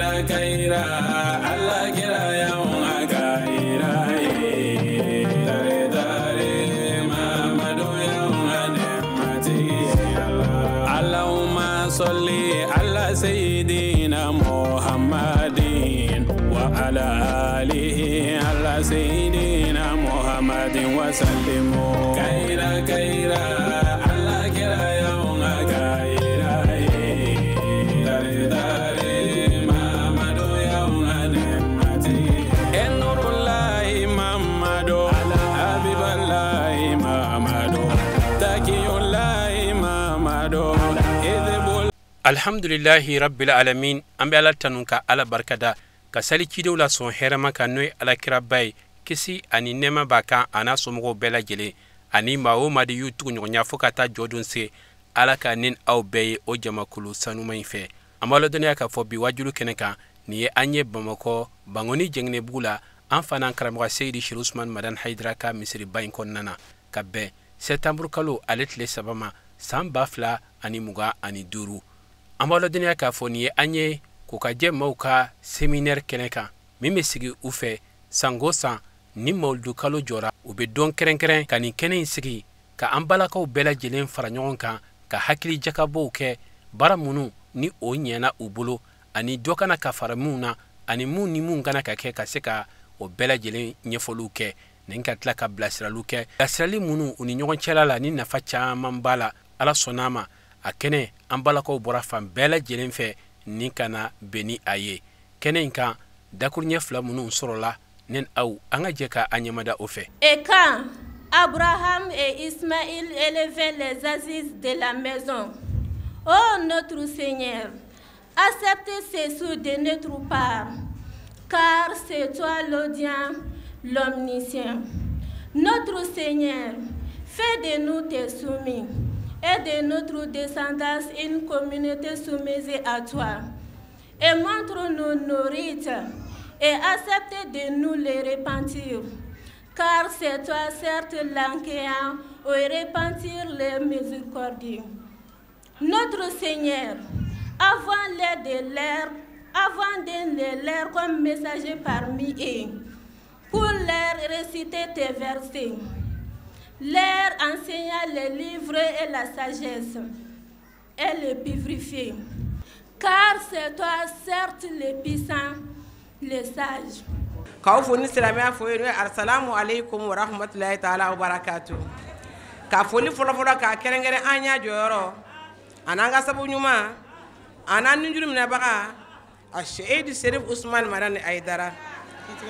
Kaira Allah kira yawan kaira dare dare Muhammadu yawan mati Allahumma salli ala sayyidina Muhammadin wa ala alihi ala sayyidina Muhammadin wa sallimu kaira kaira Allah kira yawan kaira dare dare Alhamdulillahi rabbil alamin an bɛ Ala tanu ka Ala barikada ka sali cidenw la sɔn hɛrɛma kan n'o ye alakiraba ye, kisi ani nɛɛma b'a kan a n'a somɔgɔw bɛɛ lajɛlen ani maa o maa de y'u tugu ɲɔgɔnya fo ka taa jɔdon se Ala ka ni aw bɛɛ ye o jamakulu sanuma in fɛ. An b'a ladɔnniya k'a fɔ bi wajulu kɛnɛ kan nin ye an ye Bamakɔ Bangoni Jɛngɛnɛbugu la an fa n'an karamɔgɔ Seyidi Seri Usumani Madani Hayidara ka misiriba in kɔnɔna na ka bɛn septembre kalo ale tile 3 ma san 2025. An b'a ladɔnniya k'a fɔ nin ye an ye Kokajɛ maaw ka séminaire kɛnɛ kan min bɛ sigi u fɛ sango san ni mawuludu kalo jɔra u bɛ don kɛrɛnkɛrɛn ka nin kɛnɛ in sigi ka an balakaw bɛɛ lajɛlen fara ɲɔgɔn kan ka hakili jakabɔw kɛ baara minnu ni o ɲɛna u bolo ani dɔ kana ka fara minnu na ani mun ni mun kana ka kɛ ka se ka o bɛɛ lajɛlen ɲɛfɔliw kɛ nin ka tila ka bilasiraliw kɛ bilasirali minnu u ni ɲɔgɔn cɛla la ni nafa caman b'a la. Ala sɔnna a ma a kɛnɛ an balakaw bɔra fan bɛɛ lajɛlen fɛ ni ka na bɛn ni a ye kɛnɛ in kan dakuruɲɛ fila minnu sɔrɔla ne aw an ka jɛ ka an ɲɛmada o fɛ. Et quand Abraham et Ismaël élevaient les assises de la maison, ô notre Seigneur, accepte ces sous de notre part, car c'est toi l'audient, l'omniscient. Notre Seigneur, fais de nous tes soumis et de notre descendance une communauté soumise à toi. Et montre-nous nos rites et accepte de nous les repentir. Car c'est toi certes l'enquérant au repentir les miséricordieux. Notre Seigneur, avant de l'air comme messager parmi eux, pour leur réciter tes versets, leur enseigner les livres et la sagesse, et les purifier. Car c'est toi, certes, le puissant, le sage. K'aw fo ni silamɛya fo ye n'o ye asalamu aleykum wa rahmatulahi taala wa barakatu. Ka foli fɔlɔfɔlɔ k'a kɛrɛnkɛrɛn an y'a jɔyɔrɔ a n'an ka sabu ɲuman a n'an nujuru minɛbaga a Seyidi Serif Usumani Madani Hayidara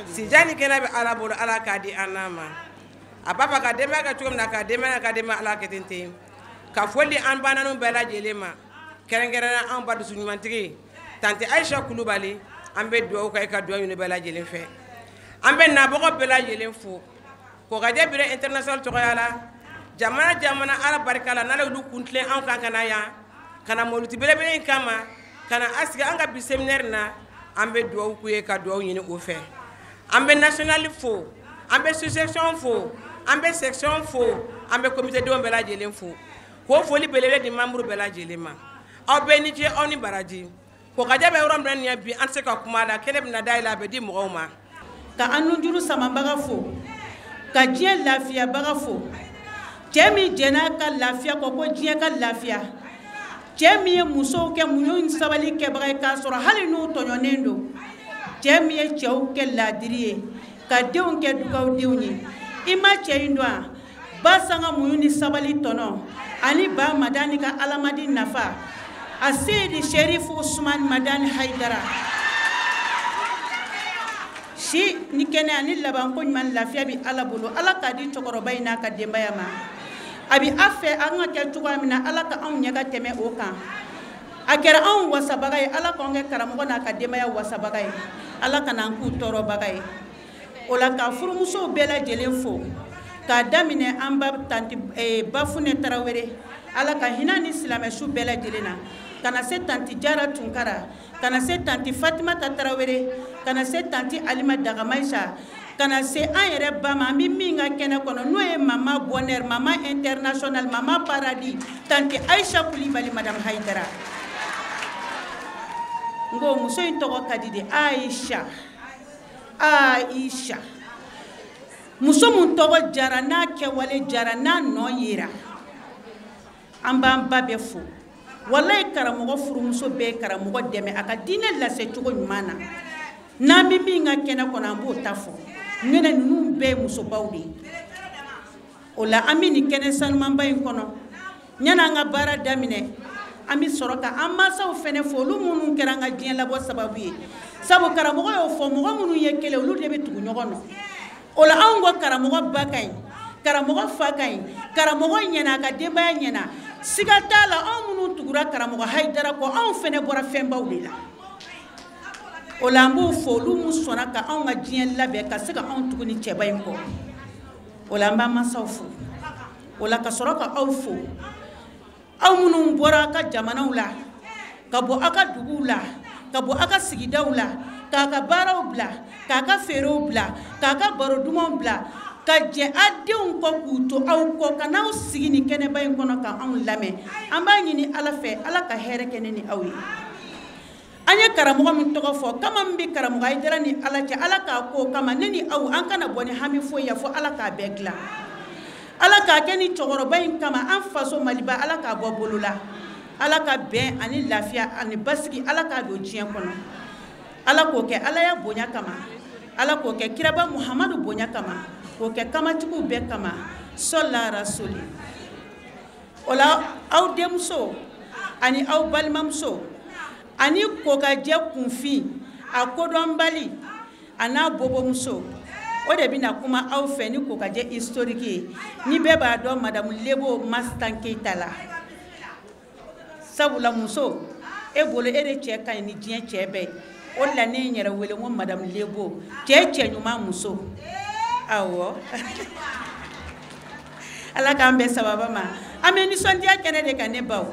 sijani kɛnɛ bɛ Ala bolo Ala k'a di an n'a ma. A b'a fɛ ka denbaya kɛ cogo min na ka denbaya ka denbaya Ala kɛ ten ten. Ka foli di an ba naaniw bɛɛ lajɛlen ma kɛrɛnkɛrɛnnenya an ba dusu ɲumantigi tante Ayisa Kulubali an bɛ dugawu kɛ e ka dugawu ɲini bɛɛ lajɛlen fɛ. An bɛ nabagaw bɛɛ lajɛlen fo Kokajɛ bureau international tɔgɔya la jamana jamana Ala barika la n'ale y'olu kun tilen anw kan ka na yan ka na mawuludu belebele in kama ka na a sigi an ka bi séminaire na an bɛ dugawu k'u ye ka dugawu ɲini u fɛ. An bɛ national fo, an bɛ sous-section fo, an bɛ section fo, an bɛ comité denw bɛɛ lajɛlen fo k'o foli belebele di membre bɛɛ lajɛlen ma. Aw bɛɛ ni ce aw ni baraji. Kokajɛ bɛ yɔrɔ min na nin ye bi an tɛ se ka kuma la kɛnɛ bɛna dayɛlɛ a bɛ di mɔgɔw ma. Ka an nujuru samabaga fo ka diɲɛ lafiyabaga fo cɛ min jɛn'a ka lafiya kɔ ko diɲɛ ka lafiya cɛ min ye musow kɛ muɲu ni sabali kɛbaga ye k'a sɔrɔ hali n'u tɔɲɔnen don cɛ min ye cɛw kɛ laadiri ye ka denw kɛ dugawudenw ye i ma cɛ in dɔn a ba sanga muɲu ni sabali tɔnɔ ani ba Madani ka alamadi nafa a Seyidi Serif Usumani Madani Hayidara si ni kɛnɛya ni labanko ɲuman lafiya bɛ Ala bolo Ala k'a di cɛkɔrɔba in n'a ka denbaya ma a bɛ a fɛ an ka kɛ cogoya min na Ala ka anw ɲɛ ka tɛmɛ o kan a kɛra anw wasabaga ye Ala k'anw kɛ karamɔgɔ n'a ka denbaya wasabaga ye Ala kana an k'u tɔɔrɔbaga ye o la ka furumusow bɛɛ lajɛlen fo k'a daminɛ an ba tanti Bafunɛ Tarawele Ala ka hinɛ ni silamɛsu bɛɛ lajɛlen na ka na se tanti Jara Tunkara ka na se tanti Fatimata Tarawele ka na se tanti Alima Dagamayisa ka na se an yɛrɛ ba ma an bɛ min ka kɛnɛ kɔnɔ n'o ye mama Bonheur mama international mama paradis tanti Ayisa Kulibali madame Hayidara. N ko muso in tɔgɔ ka di de, Aisha. Aisha, muso mun tɔgɔ jara, n'a kɛwale jara, n'a nɔ yera. An b'an ba bɛɛ fo. Walayi, karamɔgɔ furumuso bɛɛ ye karamɔgɔ dɛmɛ a ka diinɛ lase cogo ɲuman na. N'an bɛ min ka kɛnɛ kɔnɔ, an b'o ta fɔ. Ɲinɛ ninnu bɛɛ ye musobaw de ye. O la, an bɛ nin kɛnɛ sanumanba in kɔnɔ. Yanni an ka baara daminɛ, an bɛ sɔrɔ ka an mansaw fɛnɛ fo, olu minnu kɛra an ka diɲɛ labɔ sababu ye. Sabu karamɔgɔ y'o fɔ, mɔgɔ minnu ye kelen, olu de bɛ tugu ɲɔgɔn nɔ. O la, anw ko karamɔgɔ ba ka ɲi, karamɔgɔ fa ka ɲi, karamɔgɔ ɲɛna, a ka denbaya ɲɛna. Siga t'a la, anw minnu tugura karamɔgɔ Hayidara kɔ, anw fɛnɛ bɔra fɛnbaw de la. O la, an b'u fo, olu mun sɔnna ka anw ka diɲɛ labɛn ka se ka anw tugu ni cɛba in kɔ. O la, an b'an mansaw fo. O la, ka sɔrɔ ka aw fo, aw minnu bɔra aw ka jamanaw la, ka bɔ aw ka duguw la, ka bɔ aw ka sigidaw la, k'a ka baaraw bila, k'a ka feerew bila, k'a ka baro dumanw bila, ka jɛ a denw kɔ, k'u to aw kɔ, ka n'aw sigi nin kɛnɛba in kɔnɔ ka anw lamɛn. An b'a ɲini Ala fɛ, Ala ka hɛrɛ kɛ ne ni aw ye. An ye karamɔgɔ min tɔgɔ fɔ, kama min bɛ karamɔgɔ Hayidara ni Ala cɛ, Ala k'a ko kama ne ni aw, an kana bɔ ni hami foyi ye, fo Ala k'a bɛɛ dilan. Ala k'a kɛ ni cɛkɔrɔba in kama, an faso Maliba, Ala k'a bɔ bolo la. Ala ka bɛn ani lafiya ani basigi, Ala k'a don diɲɛ kɔnɔ. Ala k'o kɛ Alaya bonya kama, Ala k'o kɛ kiraba Muhamadu bonya kama, k'o kɛ kamatigiw bɛɛ kama, sɔla rasuli. O la, aw denmuso ani aw balimamuso ani kokajɛ kunfin, a kodɔnbali, a n'a bobomuso, o de bɛna kuma aw fɛ ni kokajɛ historique ye. Ni bɛɛ b'a dɔn Madamu Lebo Mastan Keyita la. Sabula muso e bolo, e de cɛ ka ɲi ni diɲɛ cɛ bɛɛ ye. O de la, ne ye n yɛrɛ wele ko Madamu Lebo, cɛ cɛ ɲuman muso. Awɔ, Ala k'an bɛn sababa ma. An bɛ nisɔndiya kɛnɛ de kan, ne baw.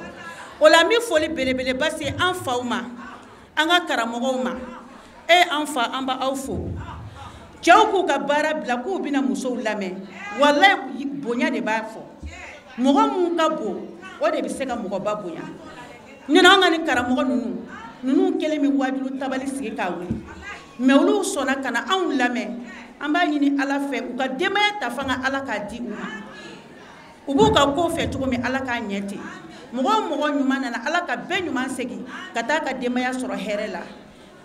O la, n bɛ foli belebeleba se an faw ma, an ka karamɔgɔw ma. E an fa, an b'aw fo. Cɛw k'u ka baara bila k'u bɛna musow lamɛn, walayi, bonya de b'a fɔ. Mɔgɔ mun ka bon, o de bɛ se ka mɔgɔba bonya. Ɲinɛ an ka ni karamɔgɔ ninnu kelen bɛ wajibi tabali sigi k'a wuli, mɛ olu sɔnna ka na anw lamɛn. An b'a ɲini Ala fɛ, u ka denbaya ta fanga, Ala k'a di u ma. U b'u ka ko fɛ cogo min, Ala k'a ɲɛ ten. Mɔgɔ o mɔgɔ ɲuman nana, Ala ka bɛɛ ɲuman segin ka taa ka denbaya sɔrɔ hɛrɛ la.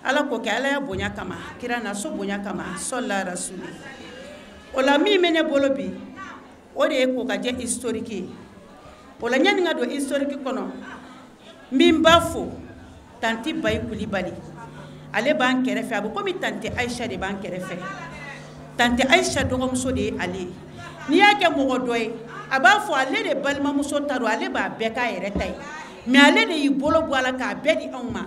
Ala k'o kɛ Ala ya bonya kama, kira na so bonya kama, sɔla rasuli. O la, min bɛ ne bolo bi, o de ye kokajɛ historique ye. O la, yanni n ka don historique kɔnɔ, n bɛ n ba fo, tanti Bayi Kulibali. Ale b'an kɛrɛfɛ, a bɛ komi tanti Ayisa de b'an kɛrɛfɛ. Tanti Ayisa dɔgɔmuso de ye ale ye. N'i y'a kɛ mɔgɔ dɔ ye, a b'a fɔ ale de balimamuso ta don, ale b'a bɛɛ k'a yɛrɛ ta ye. Mɛ ale de y'i bolo bɔ a la k'a bɛɛ di anw ma,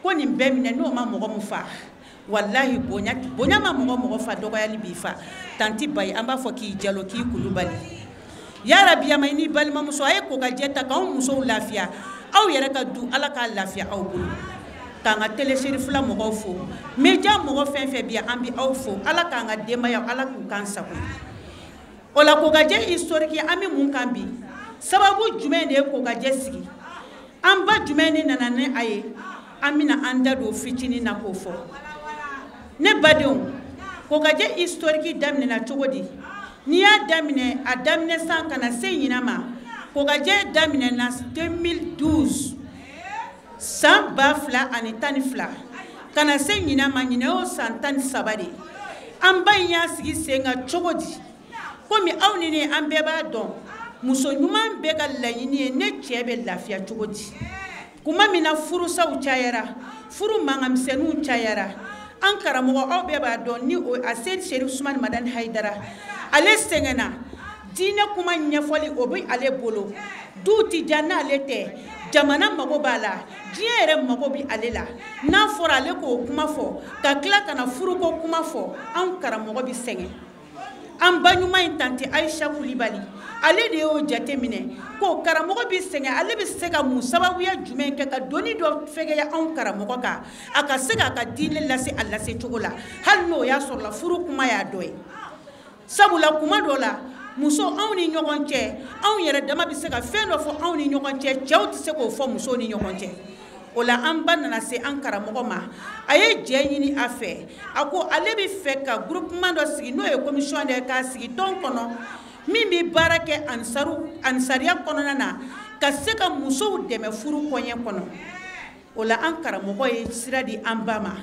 ko nin bɛɛ minɛ. N'o ma mɔgɔ min fa, walahi, bonya bonya ma mɔgɔ mɔgɔ fa, dɔgɔyali b'i fa. Tanti Bayi, an b'a fɔ k'i jalo, k'i Kulubali. Yarabi ama, i n'i balimamuso, a ye kokajɛ ta k'anw musow lafiya. Aw yɛrɛ ka du, Ala k'a lafiya aw bolo. K'an ka télé Serifula mɔgɔw fo, média mɔgɔ fɛn fɛn bi yan, an bɛ aw fo. Ala k'an ka denbaya, Ala k'u k'an sago ye. O la, kokajɛ historique, an bɛ mun kan bi? Sababu jumɛn de ye kokajɛ sigi? An ba jumɛn de nana ni a ye? An bɛna an da don fitinin na k'o fɔ. Ne badenw, kokajɛ historique daminɛna cogo di? N'i y'a daminɛ, a daminɛ san ka na se ɲinan ma, kokajɛ daminɛna 2012, san 2012, ka na se ɲinan ma. Ɲinan y'o san 13 de ye. An ba in y'a sigi sen kan cogo di? Komi aw ni ne, an bɛɛ b'a dɔn, muso ɲuman bɛɛ ka laɲini ye ne cɛ bɛ lafiya cogo di. Kuma min na furusaw cayara, furu mankanmisɛnninw cayara, an karamɔgɔ, aw bɛɛ b'a dɔn, ni o a Seyidi Serif Usumani Madani Hayidara, ale sɛgɛnna diinɛ kuma ɲɛfɔli, o bɛ ale bolo. Du ti diya n'ale tɛ, jamana mago b'a la, diɲɛ yɛrɛ mago bɛ ale la. N'a fɔra ale k'o kuma fɔ, ka tila ka na furuko kuma fɔ, anw karamɔgɔ bɛ sɛgɛn. An ba ɲuman in, tanti Ayisa Kulibali, ale de y'o jate minɛ ko karamɔgɔ bɛ sɛgɛn. Ale bɛ se ka mun sababuya jumɛn kɛ ka doni dɔ fɛgɛya anw karamɔgɔ kan, a ka se k'a ka diinɛ lase a lase cogo la, hali n'o y'a sɔrɔ la furu kuma y'a dɔ ye. Sabula kuma dɔ la, muso anw ni ɲɔgɔn cɛ, anw yɛrɛ dama bɛ se ka fɛn dɔ fɔ anw ni ɲɔgɔn cɛ, cɛw tɛ se k'o fɔ musow ni ɲɔgɔn cɛ. O la an ba nana se an karamɔgɔ ma, a ye jɛ ɲini a fɛ, a ko ale bɛ fɛ ka groupement dɔ sigi, n'o ye commission dɔ ye, k'a sigi tɔn kɔnɔ min bɛ baara kɛ ansariya kɔnɔna na, ka se ka musow dɛmɛ furu kɔɲɛ kɔnɔ. O la an karamɔgɔ ye sira di an ba ma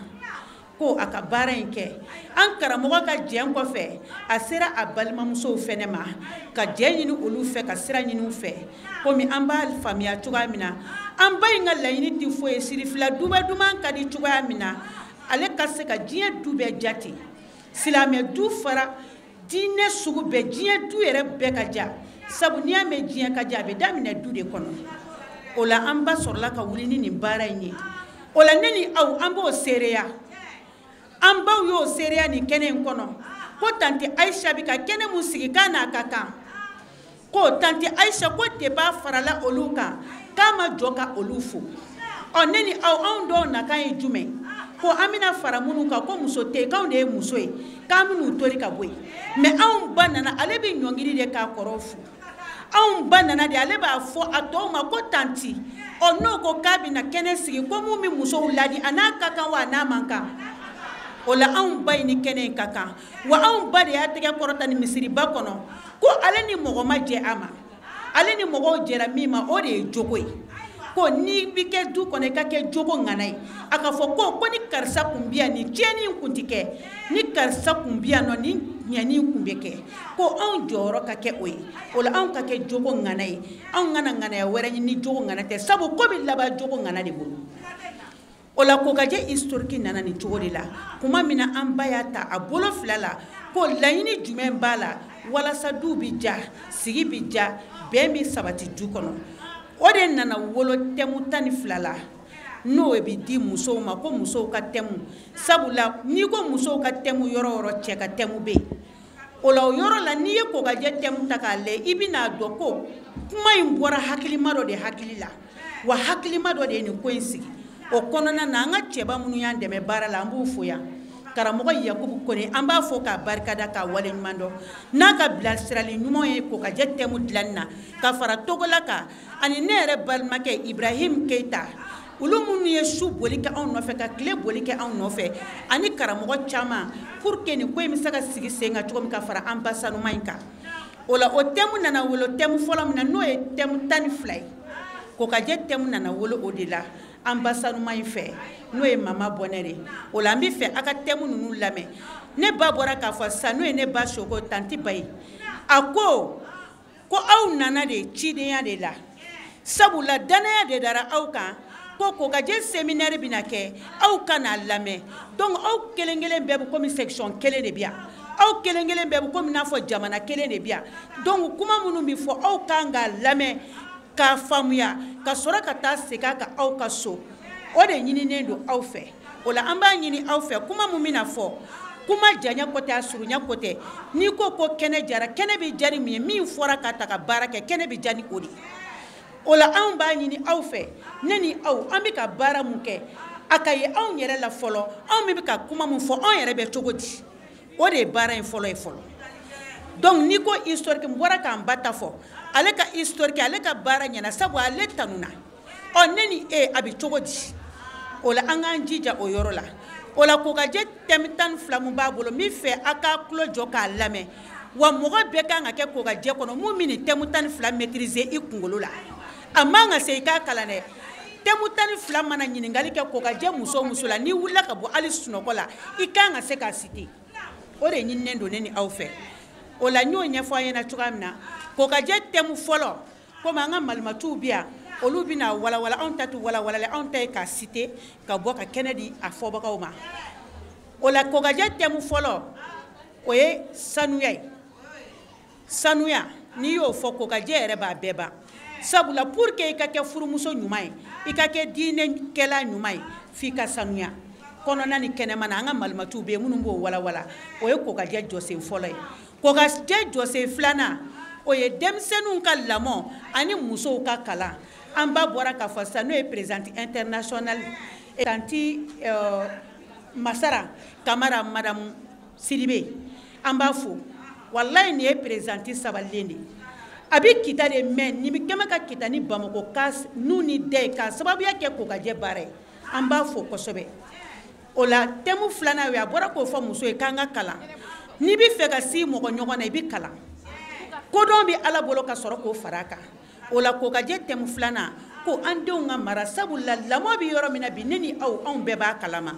ko a ka baara in kɛ. An karamɔgɔ ka jɛn kɔfɛ, a sera a balimamusow fɛnɛ ma ka jɛn ɲini olu fɛ, ka sira ɲini u fɛ. Komi an b'a faamuya cogoya min na, an ba in ka laɲini tɛ foyi ye, sirifila duba duman ka di cogoya min na, ale ka se ka diɲɛ du bɛɛ jate, silamɛ du fara diinɛ sugu bɛɛ, diɲɛ du yɛrɛ bɛɛ ka ja. Sabu n'i y'a mɛn diɲɛ ka ja, a bɛ daminɛ du de kɔnɔ. O la an ba sɔrɔla ka wuli ni nin baara in ye. O la ne ni aw, an b'o seereya, an baw y'o seereya nin kɛnɛ in kɔnɔ, ko tante Ayisa bɛ ka kɛnɛ mun sigi k'a n'a ka kan, ko tante Ayisa ko depa farala olu kan, k'a ma jɔ ka olu fo. Ɔ ne ni aw, anw dɔw nakan ye jumɛn? Ko an bɛna fara minnu kan, ko muso tɛ yen, k'anw de ye muso ye, k'an bɛn'u tori ka bɔ yen. Mɛ anw ba nana, ale bɛ ɲɔngiri de k'a kɔrɔw fo. Anw ba nana de, ale b'a fɔ a tɔw ma ko tanti, ɔ n'o ko k'a bɛna kɛnɛ sigi, ko mun bɛ musow ladi, a n'a ka kan wa a n'a man kan. O la anw ba in ni kɛnɛ in ka kan. Wa anw ba de y'a tɛgɛ kɔrɔta ni misiriba kɔnɔ, ko ale ni mɔgɔ ma jɛ a ma, ale ni mɔgɔw jɛra min ma, o de ye jogo ye. Ko n'i bɛ kɛ du kɔnɔ, i ka kɛ jogo ŋana ye. A ka fɔ ko ni karisa kun bɛ yan, nin tiɲɛni in kun tɛ kɛ, ni karisa kun bɛ yan nɔ, nin ɲɛni in kun bɛ kɛ. Ko anw jɔyɔrɔ ka kɛ o ye. O la anw ka kɛ jogo ŋana ye, anw kana ŋanaya wɛrɛ ɲini ni jogo ŋana tɛ, sabu ko bɛ laban jogo ŋana de bolo. O la Kokajɛ historique nana nin cogo de la. Kuma min na an ba y'a ta a bolo fila la, ko laɲini jumɛn b'a la walasa du bɛ ja, sigi bɛ ja, bɛn bɛ sabati du kɔnɔ. O de nana wolo thème 12 la, n'o bɛ di musow ma, ko musow ka thème. Sabula n'i ko musow ka thème yɔrɔ o yɔrɔ, cɛ ka thème bɛ yen. O la o yɔrɔ la, n'i ye Kokajɛ thème ta k'a lajɛ, i bɛn'a dɔn ko kuma in bɔra hakilima dɔ de hakili la, wa hakilima dɔ de ye nin ko in sigi. O kɔnɔna na, an ka cɛba minnu y'an dɛmɛ baara la, an b'u fo yan. Karamɔgɔ Yakubu Kone, an b'a fɔ k'a barikada, k'a waleɲuman dɔn n'a ka bilasirali ɲuman ye Kokajɛ thème dilanni na, ka fara Togola kan, ani ne yɛrɛ balimakɛ Ibrahim Keita, olu minnu ye su boli kɛ anw nɔfɛ, ka tile boli kɛ anw nɔfɛ, ani karamɔgɔ caman, pour que nin ko in bɛ se ka sigi sen kan cogo min, ka fara an ba sanuman in kan. O la o thème nana wolo thème fɔlɔ min na, n'o ye thème 12 ye. Kokajɛ thème nana wolo o de la an ba sanuman in fɛ, n'o ye Mama Bɔnɛ de. O la an bɛ fɛ a ka thème ninnu lamɛn. Ne ba bɔra k'a fɔ sisan, n'o ye ne ba Soko tanti ba ye, a ko ko aw nana de cidenya de la, sabula danaya de dara aw kan, ko Kokajɛ séminaire bɛna kɛ, aw ka n'a lamɛn. Donc aw kelen kelen bɛɛ bɛ komi section kelen de bɛ yan, aw kelen kelen bɛɛ bɛ komi n'a fɔ jamana kelen de bɛ yan. Donc kuma minnu bɛ fɔ, aw kan k'a lamɛn, k'a faamuya, ka sɔrɔ ka taa segin a kan aw ka so. O de ɲininen don aw fɛ. O la an b'a ɲini aw fɛ, kuma mun bɛna fɔ, kuma janya ko tɛ, a surunya ko tɛ. N'i ko ko kɛnɛ jara, kɛnɛ bɛ diya ni mun ye? Min fɔra ka ta ka baara kɛ, kɛnɛ bɛ diya ni o de ye. O la anw b'a ɲini aw fɛ, ne ni aw, an bɛ ka baara mun kɛ, a ka ye anw yɛrɛ la fɔlɔ, anw min bɛ ka kuma mun fɔ, anw yɛrɛ bɛ cogo di? O de ye baara in fɔlɔ ye fɔlɔ. Donc n'i ko historique, n bɔra k'an ba ta fɔ, ale ka historique, ale ka baara ɲɛna, sabu ale tanuna. Ɔ ne ni e, a bɛ cogo di? O la an k'an jija o yɔrɔ la. O la Kokajɛ thème 12 mun b'a bolo, n bɛ fɛ a k'a tulo jɔ k'a lamɛn. Wa mɔgɔ bɛɛ kan ka kɛ Kokajɛ kɔnɔ mun bɛ nin thème 12 maîtriser i kunkolo la. A man ka se i k'a kalan dɛ. Thème 12 mana ɲininkali kɛ Kokajɛ muso o muso la, n'i wulila ka bɔ hali sunɔgɔ la, i kan ka se k'a citer. O de ɲininen don ne ni aw fɛ. O la n y'o ɲɛfɔ aw ɲɛna cogoya min na, Kokajɛ thème fɔlɔ, komi an ka malimatuw bɛ yan, olu bɛna walawala, anw ta tɛ walawala, anw ta ye k'a citer ka bɔ ka kɛnɛ di a fɔbagaw ma. O la Kokajɛ thème fɔlɔ, o ye sanuya ye. Sanuya, n'i y'o fɔ, Kokajɛ yɛrɛ b'a bɛɛ ban. Sabula pour que i ka kɛ furumuso ɲuman ye, i ka kɛ diinɛkɛla ɲuman ye, f'i ka sanuya. Kɔnɔna ni kɛnɛma na, an ka malimatuw bɛ yen minnu b'o walawala. O ye Kokajɛ jɔsen fɔlɔ ye. Kokajɛ jɔsen filanan, o ye denmisɛnninw ka lamɔ ani musow ka kalan. An ba bɔra k'a fɔ sisan, n'o ye présidente internationale tanti Masara Kamara, madame Sidibe, an b'a fo. Walayi nin ye présidente sabalilen de ye. A bɛ Kita de, mais nin bɛ kɛmɛ ka Kita ni Bamakɔ ka nu ni da ye k'a sababuya kɛ Kokajɛ baara ye. An b'a fo kosɛbɛ. O la, thème filanan ye, a bɔra k'o fɔ muso ye k'an ka kalan. N'i bɛ fɛ ka si mɔgɔ ɲɔgɔn na, i bɛ kalan. Kodɔn bɛ Ala bolo ka sɔrɔ k'o fara a kan. O la, Kokajɛ thème filanan ko an denw ka mara, sabula lamɔ bɛ yɔrɔ min na bi, ne ni aw, anw bɛɛ b'a kalama.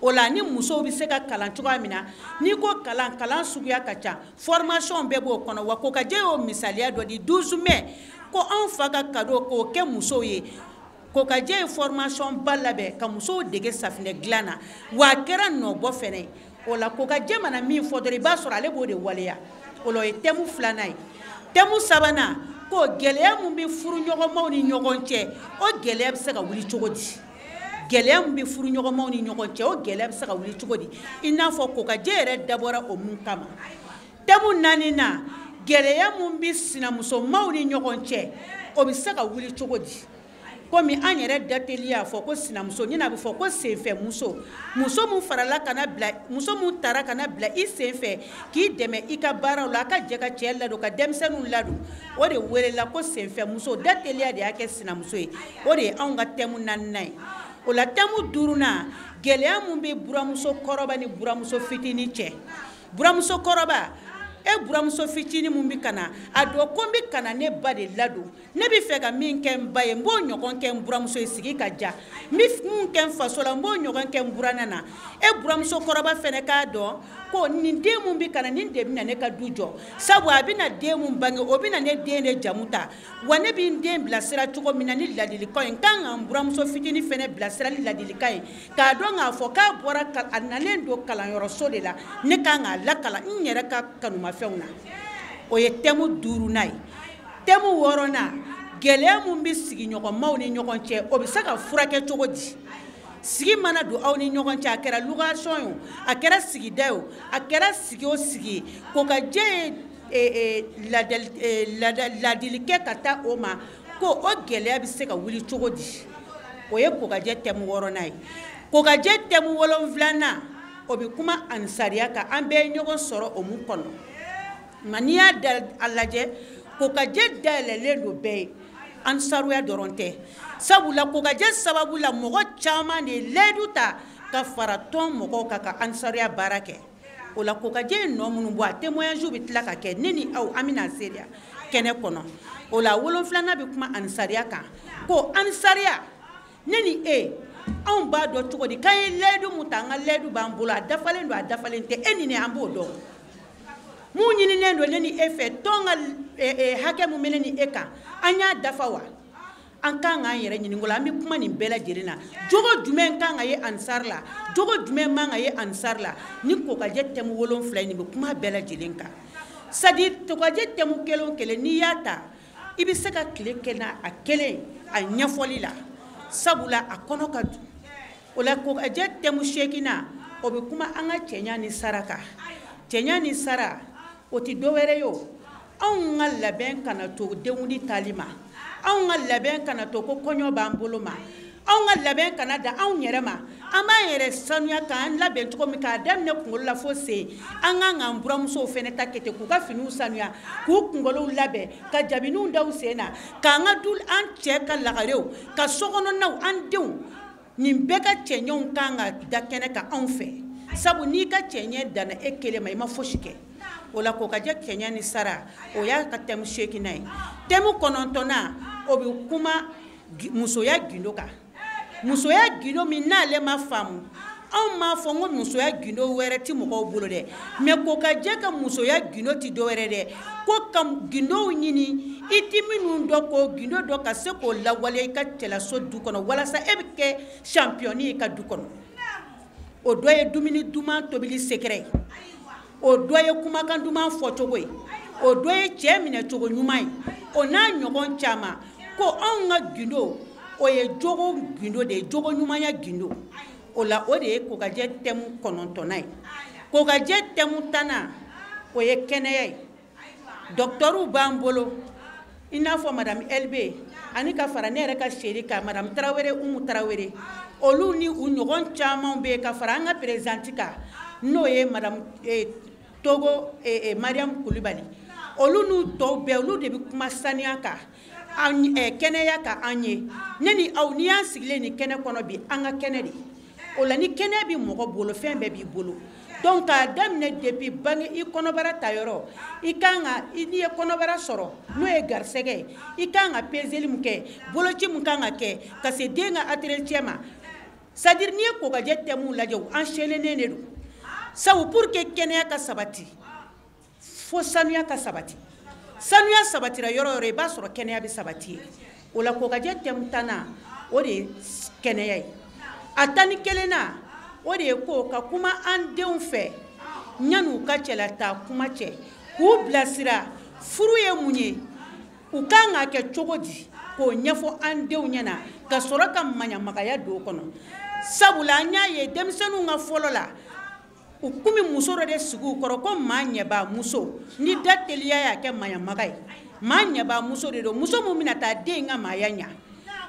O la, ni musow bɛ se ka kalan cogoya min na, n'i ko kalan, kalan suguya ka ca, formation bɛɛ b'o kɔnɔ. Wa Kokajɛ y'o misaliya dɔ di 12 mai, ko anw fa ka cadeau k'o kɛ musow ye. Kokajɛ ye formation ba labɛn ka musow dege safinɛ dilan na, wa a kɛra nɔbɔ fɛnɛ. O la, Kokajɛ mana min fɔ dɔrɔn, i b'a sɔrɔ ale b'o de waleya. O la, o ye thème filanan ye. Thème sabanan ko gɛlɛya mun bɛ furuɲɔgɔnmaw ni ɲɔgɔn cɛ, o gɛlɛya bɛ se ka wuli cogo di? Gɛlɛya min bɛ furuɲɔgɔnmaw ni ɲɔgɔn cɛ, o gɛlɛya bɛ se ka wuli cogo di? I n'a fɔ Kokajɛ yɛrɛ dabɔra o mun kama. Thème naaninan, gɛlɛya mun bɛ sinamusomaw ni ɲɔgɔn cɛ, o bɛ se ka wuli cogo di? Komi an yɛrɛ dateli y'a fɔ ko sinamuso ɲin'a bɛ fɔ ko senfɛmuso, muso mun farala ka na bila, muso mun taara ka na bila i senfɛ k'i dɛmɛ i ka baaraw la, a ka jɛ ka cɛ ladon, ka denmisɛnninw ladon, o de welela ko senfɛmuso. Dateliya de y'a kɛ sinamuso ye. O de ye anw ka thème naaninan ye. O la, thème duurunan, gɛlɛya mun bɛ buramuso kɔrɔba ni buramuso fitinin cɛ. Buramuso kɔrɔba e, buramuso fitinin mun bɛ ka na, a dɔn ko n bɛ ka na ne ba de ladon, ne bɛ fɛ ka min kɛ n ba ye, n b'o ɲɔgɔn kɛ n buramuso ye, sigi ka ja. N bɛ mun kɛ n faso la, n b'o ɲɔgɔn kɛ n buranna na. E buramuso kɔrɔba fɛnɛ k'a dɔn ko nin den mun bɛ ka na, nin de bɛ na ne ka du jɔ, sabu a bɛna den mun bange, o bɛna ne den de jamu ta. Wa ne bɛ n den bilasira cogo min na ni ladilikan ye, n kan ka n buramuso fitinin fɛnɛ bilasira ni ladilikan ye, k'a dɔn k'a fɔ k'a bɔra, a nalen don kalanyɔrɔso de la, ne kan k'a lakalan n yɛrɛ ka kanumafɛnw na. O ye thème duurunan ye. Thème wɔɔrɔnan, gɛlɛya mun bɛ sigiɲɔgɔnmaw ni ɲɔgɔn cɛ, o bɛ se ka furakɛ cogo di? Sigi mana don aw ni ɲɔgɔn cɛ, a kɛra location ye o, a kɛra sigida ye o, a kɛra sigi o sigi ye, Kokajɛ ye ladili kɛ ka taa o ma ko o gɛlɛya bɛ se ka wuli cogo di? O ye Kokajɛ thème wɔɔrɔnan ye. Kokajɛ thème wolonfilanan, o bɛ kuma ansariya kan. An bɛɛ ye ɲɔgɔn sɔrɔ o mun kɔnɔ. Nka n'i y'a a lajɛ, Kokajɛ dayɛlɛlen don bɛɛ ye, ansaruya dɔrɔn tɛ, sabula Kokajɛ sababu la, mɔgɔ caman de ye layidu ta ka fara tɔn mɔgɔw kan ka ansaruya baara kɛ. O la, Kokajɛ ye nɔ minnu bɔ, a témoignage bɛ tila ka kɛ, ne ni aw, an bɛna seereya kɛnɛ kɔnɔ. O la, wolonfilanan bɛ kuma ansariya kan, ko ansariya, ne ni e, anw b'a dɔn cogo di k'an ye layidu mun ta, an ka layidu b'an bolo, a dafalen don, a dafalen tɛ? E ni ne, an b'o dɔn. Mun ɲininen don ne ni e fɛ, tɔn ka hakɛ mun bɛ ne ni e kan, an y'a dafa wa? An kan k'an yɛrɛ ɲininka o la. An bɛ kuma nin bɛɛ lajɛlen na: jogo jumɛn kan ka ye ansari la, jogo jumɛn man ka ye ansari la? Ni Kokajɛ thème 7 nin bɛ kuma bɛɛ lajɛlen kan. C'est à dire, Kokajɛ thème kelen o kelen, n'i y'a ta, i bɛ se ka tile kɛ n'a a kelen a ɲɛfɔli la, sabula a kɔnɔ ka dun. O la, Kokajɛ thème seeginnan, o bɛ kuma an ka cɛɲa ni sara kan. Cɛɲa ni sara, o tɛ dɔwɛrɛ ye o, anw ka labɛn kana to denkundi tali ma, anw ka labɛn kana to ko kɔɲɔ b'an bolo ma, anw ka labɛn kana da anw yɛrɛ ma. An b'an yɛrɛ sanuya k'an labɛn cogo min, k'a daminɛ kunkolo la fo sen, an kan k'an buramusow fɛnɛ ta kɛ ten, k'u ka finiw sanuya, k'u kunkolow labɛn, ka jabiniw da u sen na, k'an ka du, an cɛ ka lagarew, ka sokɔnɔnaw, an denw, nin bɛɛ ka cɛɲɛw kan ka da kɛnɛ kan anw fɛ, sabu n'i ka cɛɲɛ danna e kelen ma, i ma fosi kɛ. O la, Kokajɛ cɛɲɛ ni sara, o y'a ka thème seeginnan ye. Thème kɔnɔntɔnnan, o bɛ kuma musoya gindo kan. Musoya gindo min n'ale ma faamu, anw m'a fɔ n ko musoya gindo wɛrɛ tɛ mɔgɔw bolo dɛ, mais Kokajɛ ka musoya gindo tɛ dɔwɛrɛ dɛ, ko ka gindow ɲini i ti minnu dɔn, k'o gindo dɔn ka se k'o lawaleya i ka cɛlaso du kɔnɔ, walasa e bɛ kɛ champion ye i ka du kɔnɔ. O dɔ ye dumuni duman tobili secret ye, o dɔ ye kumakan duman fɔcogo ye, o dɔ ye cɛ minɛcogo ɲuman ye, o n'a ɲɔgɔn caman. Ko anw ka gindo, o ye jogo gindo de ye, jogo ɲumanya gindo. O la, o de ye Kokajɛ thème kɔnɔntɔnnan ye. Kokajɛ thème tannan, o ye kɛnɛya ye. Dɔkitɛriw b'an bolo, i n'a fɔ madame LB, ani ka fara ne yɛrɛ ka chérie kan, madame Tarawele, Umu Tarawele, olu ni u ɲɔgɔn caman bɛ yen, ka fara an ka présidente kan, n'o ye madame Togo Mariam Kulibali. Olu n'u tɔw bɛɛ, olu de bɛ kuma saniya kan, kɛnɛya kan an ye. Ne ni aw, n'i y'an sigilen nin kɛnɛ kɔnɔ bi, an ka kɛnɛ de. O la, ni kɛnɛya bɛ mɔgɔ bolo, fɛn bɛɛ b'i bolo. Donc k'a daminɛ depuis bange, i kɔnɔbara ta yɔrɔ, i kan ka, n'i ye kɔnɔbara sɔrɔ, n'o ye garisɛgɛ ye, i kan ka peseli min kɛ, boloci min kan ka kɛ, ka se den ka entretien ma. C'est à dire, n'i ye kokajɛ thème lajɛ, u enchaîné de don. Sabu pour que kɛnɛya ka sabati, fo sanuya ka sabati. Sanuya sabatira yɔrɔ o yɔrɔ, i b'a sɔrɔ kɛnɛya bɛ sabati yen. O la, kokajɛ thème 10nan, o de ye kɛnɛya ye. A 11nan, o de ye ko ka kuma an denw fɛ yanni u ka cɛlata kuma cɛ, k'u bilasira furu ye mun ye, u kan k'a kɛ cogo di, k'o ɲɛfɔ an denw ɲɛna, ka sɔrɔ ka maɲamagaya don o kɔnɔ. Sabula an y'a ye denmisɛnninw ka fɔlɔ la, u kun bɛ muso dɔ de sigi u kɔrɔ ko maa ɲɛbaa muso. Ni da teliya y'a kɛ maɲamaga ye, maa ɲɛbaa muso de don, muso min bɛna taa den ka maaya ɲa.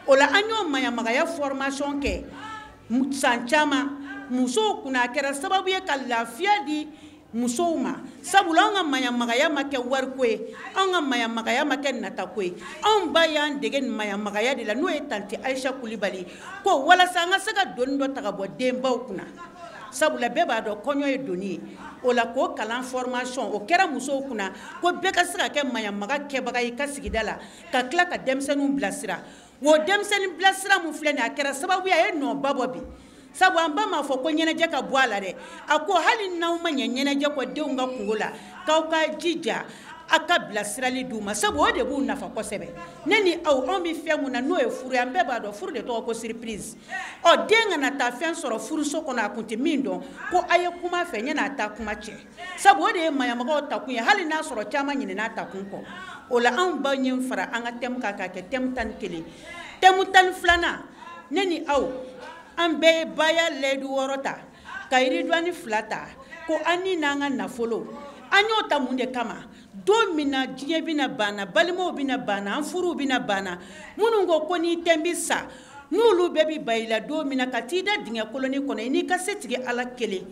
O la, an y'o maɲamagaya formation kɛ san caman musow kunna. A kɛra sababu ye ka lafiya di musow ma, sabula anw ka maɲamagaya ma kɛ wariko ye, anw ka maɲamagaya ma kɛ natako ye. Anw ba y'an dege nin maɲamagaya de la, n'o ye tantie Ayisa Kulibali, ko walasa an ka se ka doni dɔ ta ka bɔ denbaw kunna, sabula bɛɛ b'a dɔn kɔɲɔ ye doni ye. O la, k'o kalan formation o kɛra musow kunna, ko bɛɛ ka se ka kɛ maɲamaga kɛbaga ye i ka sigida la, ka tila ka denmisɛnninw bilasira. O denmisɛnnin bilasira mun filɛ nin ye, a kɛra sababu ye a ye nɔba bɔ bi. Sabu an ba m'a fɔ ko ɲɛnajɛ ka bɔ a la dɛ, a ko hali n'aw ma ɲɛ ɲɛnajɛ kɔ denw ka kungo la, k'aw ka jija a ka bilasirali d'u ma, sabu o de b'u nafa kosɛbɛ. Ne ni aw, anw bɛ fɛn mun na, n'o ye furu ye, an bɛɛ b'a dɔn furu de tɔgɔ ko surprise. Ɔ, den kana taa fɛn sɔrɔ furuso kɔnɔ a kun tɛ min dɔn, ko a ye kuma fɛ ɲɛna a taa kuma cɛ, sabu o de ye maɲamagaw takun ye, hali n'a sɔrɔ caman ɲinɛna a takun kɔ. O la, anw ba ye fara an ka thème kan k'a kɛ thème 11. Thème 12nan, ne ni aw, an bɛɛ ye baya layidu 6 ta, ka yiridɔni 2 ta, ko an ni n'an ka nafolo. An y'o ta mun de kama? Don min na diɲɛ bɛna banna, balimaw bɛna banna, an furuw bɛna banna, minnu ko ko n'i tɛ n bɛ sa, n'olu bɛɛ bɛ ba i la don min na ka t'i da dingɛ koloni kɔnɔ, i n'i ka setigi Ala kelen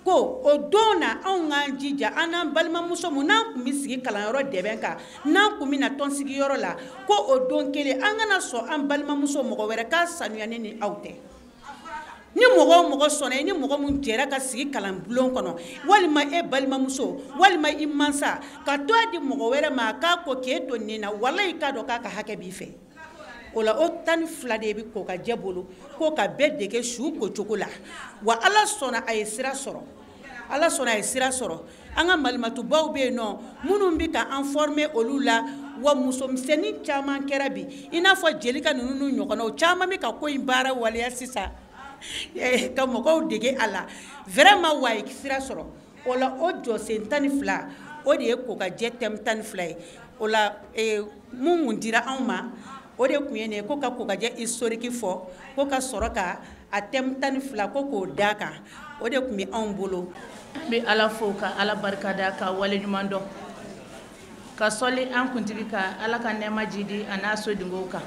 ko, o don na, anw k'an jija an n'an balimamuso mun n'an tun bɛ sigi kalanyɔrɔ dɛbɛn kan, n'an tun bɛ na tɔnsigiyɔrɔ la, ko o don kelen, an kana sɔn an balimamuso mɔgɔ wɛrɛ k'a sanuya ne ni aw tɛ. Ni mɔgɔ o mɔgɔ sɔnna, i ni mɔgɔ mun jɛra ka sigi kalanbulon kɔnɔ, walima e balimamuso, walima i mansa, ka to a di mɔgɔ wɛrɛ ma a k'a ko k'e to nin na, walayi, k'a dɔn k'a ka hakɛ b'i fɛ. O la, o 12 de bɛ ko ka jɛ bolo, ko ka bɛɛ dege su ko cogo la. Wa Ala sɔnna, a ye sira sɔrɔ. Ala sɔnna, a ye sira sɔrɔ. An ka malimatubaw bɛ yen nɔ minnu bɛ ka an former olu la. Wa musomisɛnnin caman kɛra bi, i n'a fɔ Jelika ninnu n'u ɲɔgɔnnaw caman bɛ ka ko in baara waleya sisan, ka mɔgɔw dege a la vraiment. Wa a ye sira sɔrɔ. O la, o jɔsen 12, o de ye kokajɛ thème 12 ye. O la, mun kun dira anw ma, o de tun ye nin ye, ko ka kokajɛ historique fɔ, ko ka sɔrɔ ka a thème 12, ko k'o d'a kan. O de tun bɛ anw bolo. An bɛ Ala fo, ka Ala barikada, ka waleɲuman dɔn, ka sɔli an kuntigi ka Ala ka nɛɛma jidi a n'a sodengow kan.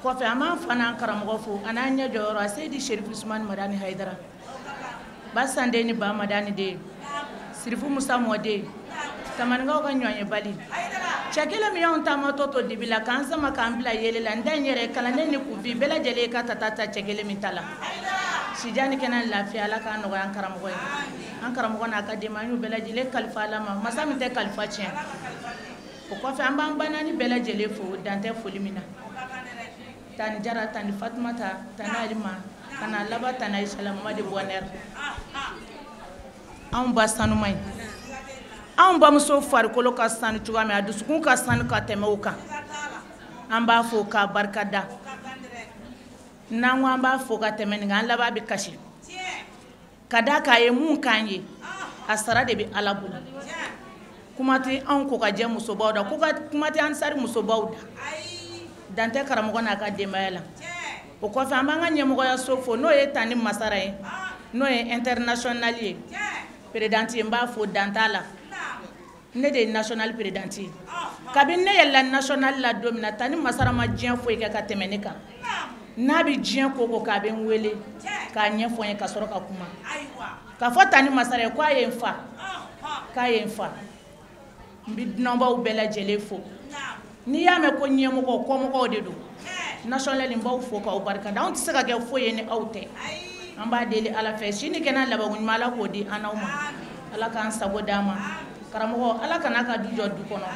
Kɔfɛ, an b'an fa n'an karamɔgɔ fo, a n'an ɲɛ jɔyɔrɔ, a Seyidi Serifu Usumani Madani Hayidara, ba sanden ni ba Madani den, Sirifu Musa mɔden, Tamaninkaw ka ɲɔgɔn ye bali cɛ kelen min y'anw taamatɔ to dibi la, k'an sama k'an bila yele la. N da n yɛrɛ kalanden ni kunfin bɛɛ lajɛlen ka ta ta cɛ kelen min ta la, sija ni kɛnɛ lafiya, Ala k'an nɔgɔya an karamɔgɔ ye. An karamɔgɔ n'a ka denba, an y'u bɛɛ lajɛlen kalifa Ala ma, masa min tɛ kalifa tiɲɛ. O kɔfɛ, an b'an ba naani bɛɛ lajɛlen fo, dan tɛ foli min na: Tani Jara, Tani Fatumata, Tani Alima, ka na laban Tani Ayisa la, Mama de Bonheur. Anw ba sanuma ye, anw bamuso farikolo ka sanu cogoya min, a dusukun ka sanu ka tɛmɛ o kan. An b'a fo k'a barika da. N'an ko an b'a fo ka tɛmɛ nin kan, an laban bɛ kasi ka da k'a ye mun k'an ye, a sara de bɛ Ala bolo. Kuma tɛ anw ko ka jɛ musobaw da, ko ka kuma tɛ ansari musobaw da, dan tɛ karamɔgɔ n'a ka denbaya la. O kɔfɛ, an b'an ka ɲɛmɔgɔyaso fo, n'o ye Tani Masara ye, n'o ye international ye, présidente ye. N b'a fo, dan t'a la. Ne de ye national présidente ye. Kabini ne yɛlɛla national la don min na, Tani Masara ma diɲɛ foyi kɛ ka tɛmɛ ne kan. N'a bɛ diɲɛ ko ko k'a bɛ n wele k'a ɲɛfɔ n ye, ka sɔrɔ ka kuma k'a fɔ Tani Masara ye k'a ye n fa, k'a ye n fa. N bɛ dunanbaw bɛɛ lajɛlen fo. N'i y'a mɛn ko ɲɛmɔgɔ, kɔmɔgɔw de don. National n b'aw fo k'aw barikada. Anw tɛ se ka kɛ foyi ye ni aw tɛ. An b'a deli Ala fɛ sini kɛnɛ labanko ɲuman Ala k'o di an n'aw ma. Ala k'an sago d'an ma. Karamɔgɔ Ala kana ka du jɔ du kɔnɔ.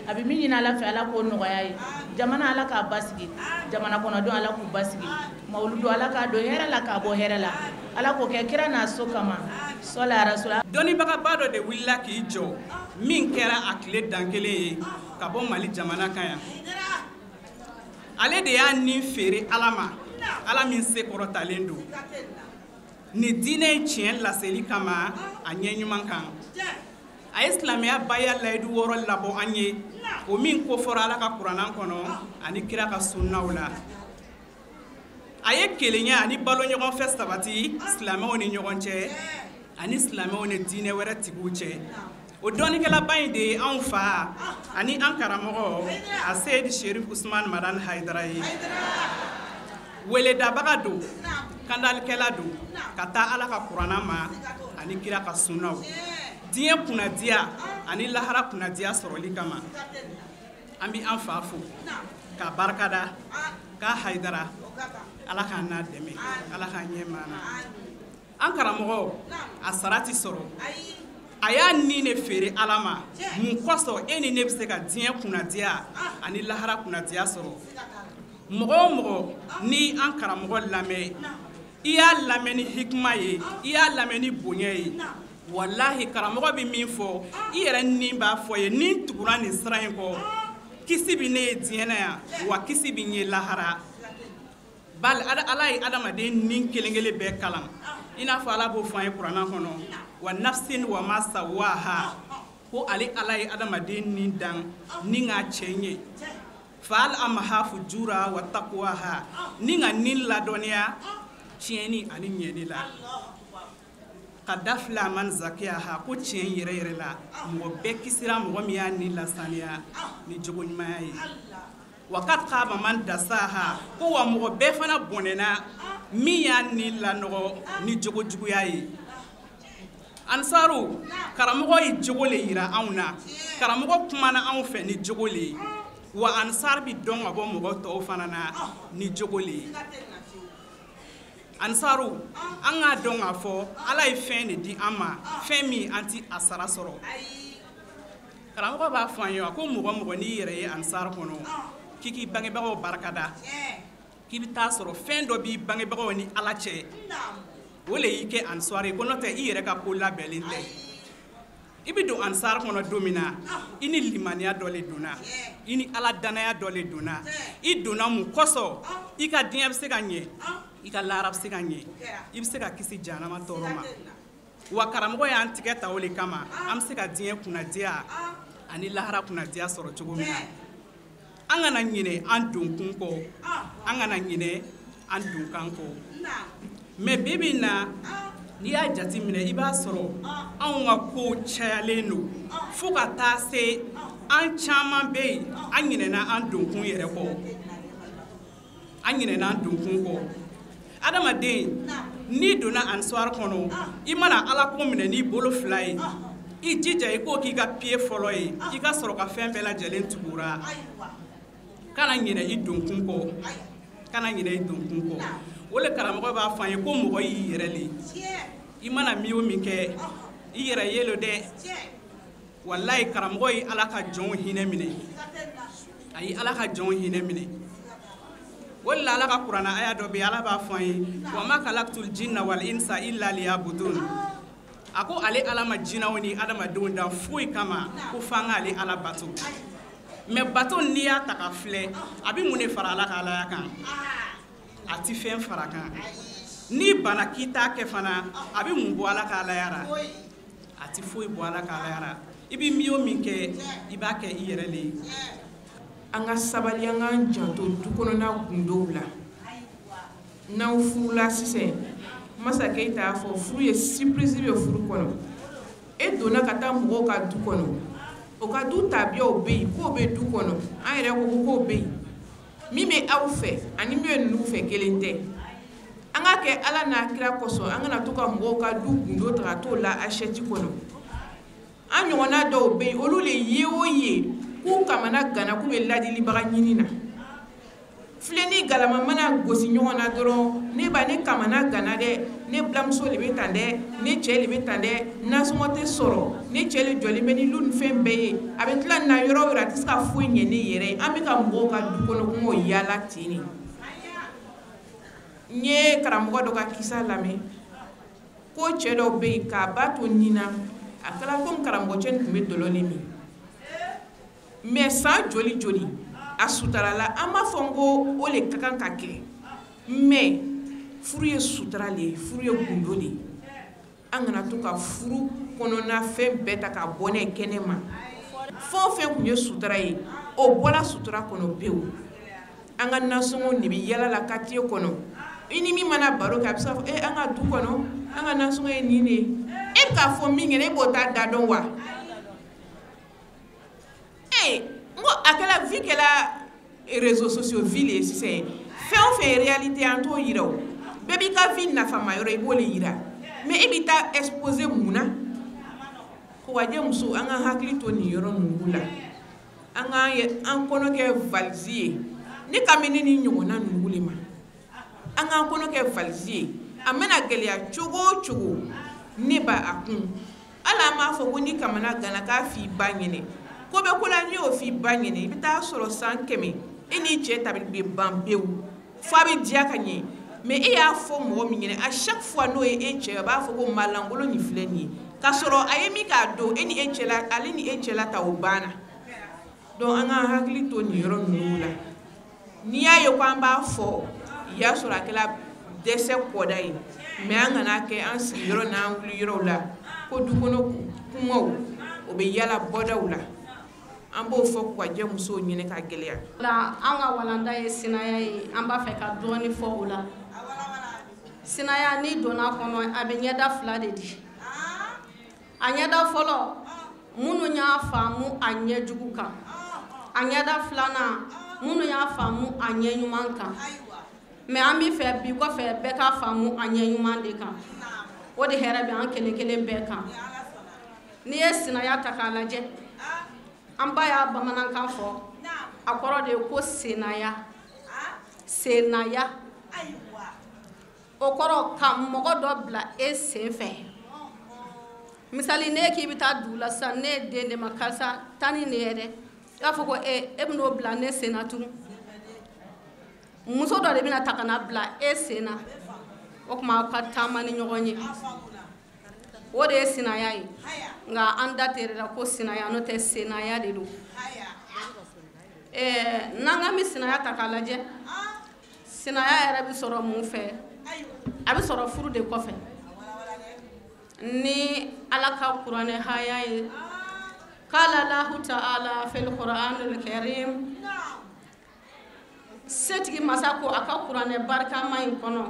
A bɛ min ɲini Ala fɛ Ala k'o nɔgɔya ye. Jamana Ala k'a basigi. Jamana kɔnɔdenw Ala k'u basigi. Mawuludu Ala k'a don hɛrɛ la k'a bɔ hɛrɛ la. Ala k'o kɛ kira n'a so kama. Sɔla rasula. Dɔnnibagaba dɔ de wulila k'i jɔ min kɛra a tile dan kelen ye ka bɔ Mali jamana kan yan. Ale de y'a ni feere Ala ma, Ala min se kɔrɔtalen don. Ni diinɛ in tiɲɛ laseli kama a ɲɛ ɲuman kan. A ye silamɛya baya layidu wɔɔrɔ labɔ an ye, o min kofɔra Ala ka kuranna kɔnɔ ani kira ka sunnaw la. A ye kelenya ani balo ɲɔgɔn fɛ sabati silamɛw ni ɲɔgɔn cɛ ani silamɛw ni diinɛ wɛrɛ tigiw cɛ. O dɔnnikɛlaba in de ye anw fa ani an karamɔgɔ a Seyidi Sherif Usman Madani Hayidara ye. Weledabaga don, kandalikɛla don ka taa Ala ka kuranna ma ani kira ka sunnaw. Diɲɛ kunnadiya ani lahara kunnadiya sɔrɔli kama. An bɛ an fa fo k'a barikada k'a Hayidara. Ala k'an n'a dɛmɛ, Ala k'an ɲɛ maa na. An karamɔgɔ a sara ti sɔrɔ. A y'a ni ne feere Ala ma. Mun kosɔn e ni ne bɛ se ka diɲɛ kunnadiya ani lahara kunnadiya sɔrɔ? Mɔgɔ o mɔgɔ ni an karamɔgɔ lamɛn, i y'a lamɛn ni hikima ye, i y'a lamɛn ni bonya ye. Walahi karamɔgɔ bɛ min fɔ, i yɛrɛ ni b'a fɔ ye, ni n tugura nin sira in kɔ, kisi bɛ ne ye diɲɛ na yan, wa kisi bɛ n ye lahara. Bali Ala ye adamaden ni kelen kelen bɛɛ kalan. I n'a fɔ Ala b'o fɔ an ye kuranna kɔnɔ, wa nafsin wa ma sawaha, ko ale Ala ye adamaden ni dan ni k'a cɛ ɲɛ. Fa alhamaha fujura wa taqwaha, ni ka ni ladɔnniya tiɲɛni ani ɲɛni la. Ka da fila man zakiyaha, ko tiɲɛ yɛrɛ yɛrɛ la mɔgɔ bɛɛ kisira mɔgɔ min y'a ni lasaniya ni jogo ɲumanya ye. Wa kad khaba man dasaha, ko wa mɔgɔ bɛɛ fana bɔnɛna min y'a ni lanɔgɔ ni jogo juguya ye. Ansaru, karamɔgɔ ye jogo le yira anw na. Karamɔgɔ kumana anw fɛ ni jogo le ye. Wa ansar bi dɔn ka bɔ mɔgɔ tɔw fana na ni jogo le ye. Ansaru, an k'a dɔn k'a fɔ Ala ye fɛn de di an ma, fɛn min an ti a sara sɔrɔ. Karamɔgɔ b'a fɔ an ye ko mɔgɔ mɔgɔ n'i yɛrɛ ye ansar kɔnɔ, k'i k'i bangebagaw barikada, k'i bɛ taa sɔrɔ fɛn dɔ b'i bangebagaw ni Ala cɛ, o le y'i kɛ ansar ye, ko n'o tɛ i yɛrɛ ka ko labɛnlen tɛ. I bɛ don ansar kɔnɔ don min na, i ni limaniya dɔ le donna, i ni Ala danaya dɔ le donna. I donna mun kosɔn? I ka diɲɛ bɛ se ka ɲɛ, i ka lahara bɛ se ka ɲɛ, i bɛ se ka kisi jahanama tɔɔrɔ ma. Wa karamɔgɔ y'an tigɛ ta o le kama, an bɛ se ka diɲɛ kunnadiya ani lahara kunnadiya sɔrɔ cogo min na. An kana ɲinɛ an donkun kɔ, an kana ɲinɛ an donkan kɔ. Mɛ bi bi in na, n'i y'a jateminɛ, i b'a sɔrɔ anw ka kow cayalen don fo ka taa se an caman bɛ yen, an ɲinɛna an donkun yɛrɛ kɔ. An ɲinɛna an donkun kɔ. Adamaden, n'i donna ansar kɔnɔ, i mana Ala ko minɛ n'i bolo fila ye, i jija i k'o k'i ka pied fɔlɔ ye, i ka sɔrɔ ka fɛn bɛɛ lajɛlen tugura. Kana ɲinɛ i donkun kɔ, kana ɲinɛ i donkun kɔ. O le karamɔgɔ b'a fɔ an ye ko mɔgɔ y'i yɛrɛ le. I mana min o min kɛ, i yɛrɛ ye lo dɛ. Walayi karamɔgɔ ye Ala ka jɔnw hinɛ minɛ. A ye Ala ka jɔnw hinɛ minɛ. O de la Ala ka kuranna aya dɔ bɛ yen, Ala b'a fɔ an ye, wa ma khalaqtul jinna wal insa illa liyabudun. A ko ale Ala ma jinɛw ni adamadenw dan foyi kama ko f'an k'ale Ala bato. Mɛ bato n'i y'a ta ka filɛ, a bɛ mun de fara Ala ka alaya kan? A ti fɛn fara kan. N'i banna k'i t'a kɛ fana, a bɛ mun bɔ Ala ka alaya ra? A ti foyi bɔ Ala ka alaya ra. I bɛ min o min kɛ, i b'a kɛ i yɛrɛ le ye. An ka sabali, an k'an janto du kɔnɔna gundow la. N'aw furula sisan, Masakɛ t'a fɔ furu ye surprise bɛ furu kɔnɔ. E donna ka taa mɔgɔw ka du kɔnɔ, o ka du tabiyaw bɛ yen, k'o bɛ du kɔnɔ, an yɛrɛ ko k'o bɛ yen. Min bɛ aw fɛ ani min bɛ ninnu fɛ kelen tɛ. An ka kɛ Ala n'a kira kosɔn, an kana to ka mɔgɔw ka du gundo ta ka t'o la assiette kɔnɔ. An ɲɔgɔnna dɔw bɛ yen, olu le ye o ye k'u kamana gana k'u bɛ ladilibaga ɲini na. Filen ni galama mana gosi ɲɔgɔn na dɔrɔn, ne ba ne kamana gana dɛ, ne bilamuso de bɛ tan dɛ, ne cɛ de bɛ tan dɛ, nasɔngɔ tɛ sɔrɔ, ne cɛ de jɔlen bɛ ni lu ni fɛn bɛɛ ye. A bɛ tila na yɔrɔ o yɔrɔ, a tɛ se ka foyi ɲɛ ne yɛrɛ ye. An bɛ ka mɔgɔw ka du kɔnɔ kumaw yaala ten de. N ye karamɔgɔ dɔ ka kisa lamɛn ko cɛ dɔw bɛ yen k'a ba to nin na, a kɛra komi karamɔgɔ cɛ nin tun bɛ dɔlɔ de min. Mais san joli joli a sutarala, an b'a fɔ n ko o le ka kan ka kɛ, mais furu ye sutura le ye, furu ye gundo le ye. An kana to ka furu kɔnɔna fɛn bɛɛ ta ka bɔ n'a ye kɛnɛ ma. Fɛn o fɛn tun ye sutura ye, o bɔra sutura kɔnɔ pewu. An ka nasɔngɔw de bɛ yala la quartier kɔnɔ. I ni min mana baro kɛ, a bɛ se k'a fɔ an ka du kɔnɔ, an ka nasɔngɔ ye nin de ye. E bɛ k'a fɔ min ɲɛna, e b'o ta da dɔn wa? N ko a kɛra vie kɛra réseaux sociaux vie le ye sisan. Fɛn o fɛn ye réalité an t'o yira o. Bɛɛ b'i ka vie nafama yɔrɔ, i b'o le yira. Mais e bɛ taa exposer mun na? Kɔgɔjɛ muso, an ka hakili to nin yɔrɔ ninnu la. An k'an kɔnɔ kɛ valise ye. Ne ka mɛn ne ni ɲɔgɔnna ninnu le ma. An k'an kɔnɔ kɛ valise ye. A mana gɛlɛya cogo o cogo, ne b'a a kun. Hali an b'a fɔ ko ni kamana gana k'a f'i ba ɲɛnɛ. Ko bɛ ko la, n'i y'o f'i ba ɲɛnɛ, i bɛ taa sɔrɔ san 100 e n'i cɛ ta bɛ ban pewu. F'a bɛ diya ka ɲɛ. Mais e y'a fɔ mɔgɔ min ɲɛnɛ, à chaque fois n'o ye e cɛ ye, a b'a fɔ ko maalankolon nin filɛ nin ye. K'a sɔrɔ a ye min k'a don e ni e cɛ la, ale ni e cɛ la ta o banna. Donc an k'an hakili to nin yɔrɔ ninnu la. N'i y'a ye ko an b'a fɔ, i y'a sɔrɔ a kɛra dɛsɛ kɔda ye. Mais an kana kɛ an sigiyɔrɔ n'an wuliyɔrɔw la ko du kɔnɔ kumaw o bɛ yala bɔdaw la. An b'o fɔ k'u ka musow ɲini ka gɛlɛya. An ka walanda ye sinaya ye, an b'a fɛ ka dɔɔni fɔ o la. Sinaya, n'i donna a kɔnɔ, a bɛ ɲɛda fila de di. A ɲɛda fɔlɔ, minnu y'a faamu a ɲɛjugu kan. A ɲɛda filanan, minnu y'a faamu a ɲɛ ɲuman kan. Mais an b'i fɛ bi kɔfɛ bɛɛ k'a faamu a ɲɛ ɲuman de kan. O de hɛrɛ bɛ an kelen kelen bɛɛ kan. N'i ye sinaya ta k'a lajɛ, an ba y'a bamanankan fɔ, a kɔrɔ de ye ko senaya. Senaya, o kɔrɔ ka mɔgɔ dɔ bila e sen fɛ. Misali, ne k'i bɛ taa dugu la sisan, ne ye den de ma, karisa taa ni nin ye dɛ, i b'a fɔ ko e bɛn'o bila ne sen na tugun. Muso dɔ de bɛna ta ka na bila e sen na, o tuma aw ka taama ni ɲɔgɔn ye. O de ye sinaya ye. Nka an da tɛ la ko sinaya, n'o tɛ senaya de don. N'an k'an bɛ sinaya ta k'a lajɛ, sinaya yɛrɛ bɛ sɔrɔ mun fɛ? A bɛ sɔrɔ furu de kɔfɛ. Ni Ala ka kuranɛ haya ye, kala lahu ta'ala fil Qur'anil karim, setigi masa ko a ka kuranɛ barikama in kɔnɔ,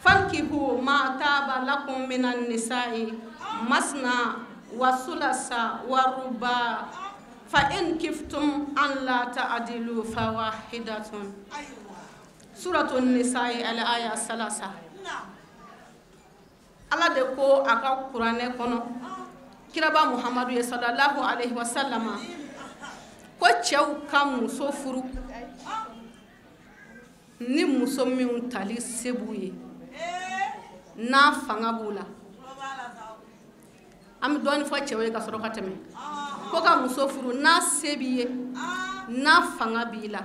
fankihu ma taba lakum minan nisa'i masna wa sulasa wa ruba fa in kiftum an la ta'dilu fawahidatun. Suratun nisa'i al aya salasa. Ala de ko a ka kuranɛ kɔnɔ, kiraba Muhammadu ye sallallahu alaihi wa sallama, ko cɛw ka muso furu ni muso minnu tali se b'u ye, n'a fanga b'u la. An bɛ dɔɔnin fɔ cɛw ye ka sɔrɔ ka tɛmɛ. Ko ka muso furu n'a se b'i ye, n'a fanga b'i la.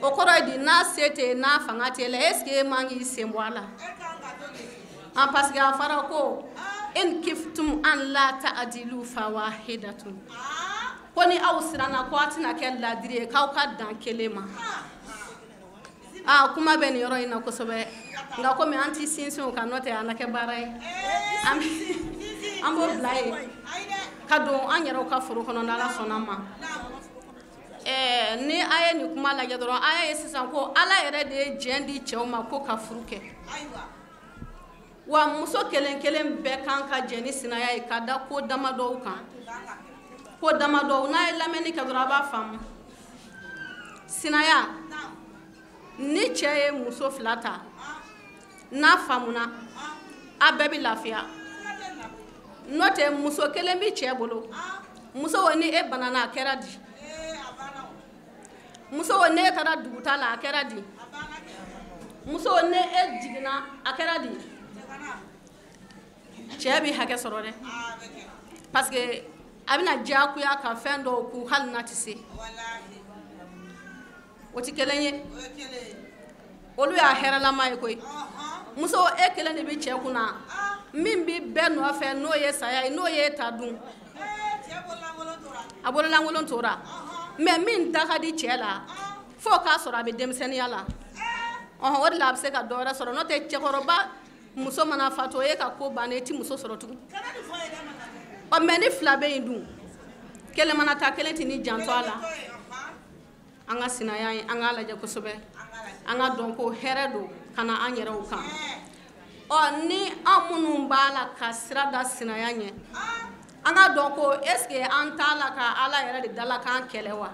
O kɔrɔ ye di? N'a se tɛ, n'a fanga t'e la, est ce que e man k'i sen bɔ a la? An parce que a fɔra ko in kiftum an la ta'dilu fawahidatun. Ko ni aw siranna ko a tɛna kɛ ladiri ye, k'aw ka dan kelen ma. Aa, kuma bɛ nin yɔrɔ in na kosɛbɛ, nka komi an ti sinsin o kan, n'o tɛ a na kɛ baara ye. An b'o bila yen ka don an yɛrɛw ka foro kɔnɔ n'Ala sɔnna ma. Ni a ye nin kuma lajɛ dɔrɔn, a y'a ye sisan ko Ala yɛrɛ de ye jɛn di cɛw ma ko ka furu kɛ. Wa muso kelen kelen bɛɛ kan ka jɛn ni sinaya ye ka da ko damadɔw kan. Ko damadɔw, n'a ye lamɛnni kɛ dɔrɔn, a b'a faamu. Sinaya, ni cɛ ye muso fila ta, n'a faamuna, a bɛɛ bɛ lafiya. N'o tɛ muso kelen bɛ cɛ bolo, muso ni e banana a kɛra di? Muso ne e taara duguta la a kɛra di? Muso ne e jiginna a kɛra di? Cɛ bɛ hakɛ sɔrɔ dɛ, parce que a bɛna diyagoya ka fɛn dɔw ku hali n'a tɛ se. O tɛ kelen ye, olu y'a hɛrɛlama ye koyi. Muso e kelen de bɛ cɛ kunna, min bɛ bɛɛ nɔfɛ n'o ye saya ye, n'o ye ta dun, a bololankolon tora. Mais min da ka di cɛ la, fo k'a sɔrɔ a bɛ denmisɛnninya la, o de la a bɛ se ka dɔ wɛrɛ sɔrɔ. N'o tɛ cɛkɔrɔba muso mana fatu, o ye ka ko bannen, i tɛ muso sɔrɔ tugun. Ɔ mais ni fila bɛ yen dun, kelen mana taa, kelen tɛ n'i janto a la. An ka sinaya ye, an k'a lajɛ kosɛbɛ, an ka dɔn ko hɛrɛ don ka na an yɛrɛw kan. Ɔ ni an minnu b'a la ka sira da sinaya ɲɛ, an ka dɔn ko est ce que an t'a la ka Ala yɛrɛ de dala k'an kɛlɛ wa?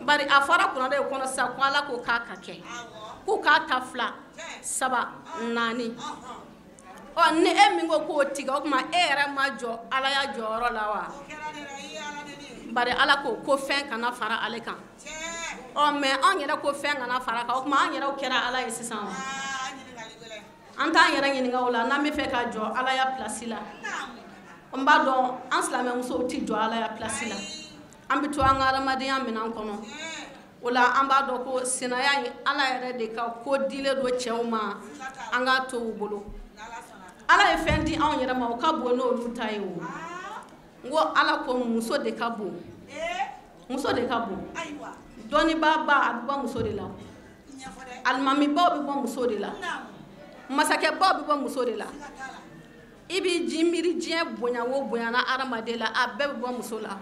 Bari a fɔra kuranɛ kɔnɔ sisan ko Ala ko k'a ka kɛ, k'u k'a ta 2, 3, 4. Ɔ ni e min ko k'o tigɛ, o tuma e yɛrɛ ma jɔ Ala ya jɔyɔrɔ la wa? Bari Ala ko ko fɛn kana fara ale kan. Ɔ mais an yɛrɛ ko fɛn kana fara kan, o tuma an yɛrɛw kɛra Ala ye sisan wa? An t'an yɛrɛ ɲininka o la. N'an bɛ fɛ ka jɔ Ala ya place la, n b'a dɔn an silamɛmusow tɛ jɔ Ala ya place la, an bɛ to an ka adamadenya minɛn kɔnɔ. O la an b'a dɔn ko sinaya ye Ala yɛrɛ de ka ko dilen don cɛw ma, an k'a to u bolo. Ala ye fɛn di anw yɛrɛ ma, o ka bon n'olu ta ye o. N ko Ala ko muso de ka bon, muso de ka bon. Dɔnnibaaba a bɛ bɔ muso de la, alimamibaw bɛ bɔ muso de la, masakɛbaw bɛ bɔ muso de la. I b'i ji miiri diɲɛ bonya o bonya na hadamaden la, a bɛɛ bɛ bɔ muso la.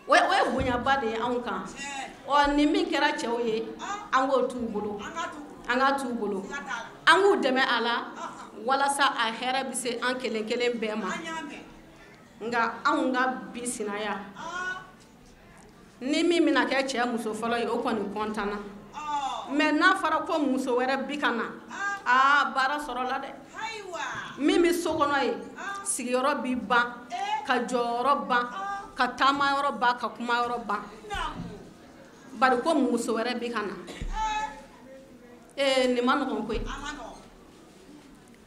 O ye bonyaba de ye anw kan. Ɔ ni min kɛra cɛw ye, an k'o t'u bolo, an k'a t'u bolo, an k'u dɛmɛ a la walasa a hɛrɛ bɛ se an kelen kelen bɛɛ ma. Nka anw ka bi sinaya, ni min bɛna kɛ cɛ muso fɔlɔ ye, o kɔni kɔntanna. Mais n'a fɔra ko muso wɛrɛ bi ka na, aa baara sɔrɔla dɛ. Min bɛ so kɔnɔ yen, sigiyɔrɔ bi ban, ka jɔyɔrɔ ban, ka taamayɔrɔ ban, ka kumayɔrɔ ban. Bari ko muso wɛrɛ bi ka na. Ee nin ma nɔgɔn koyi.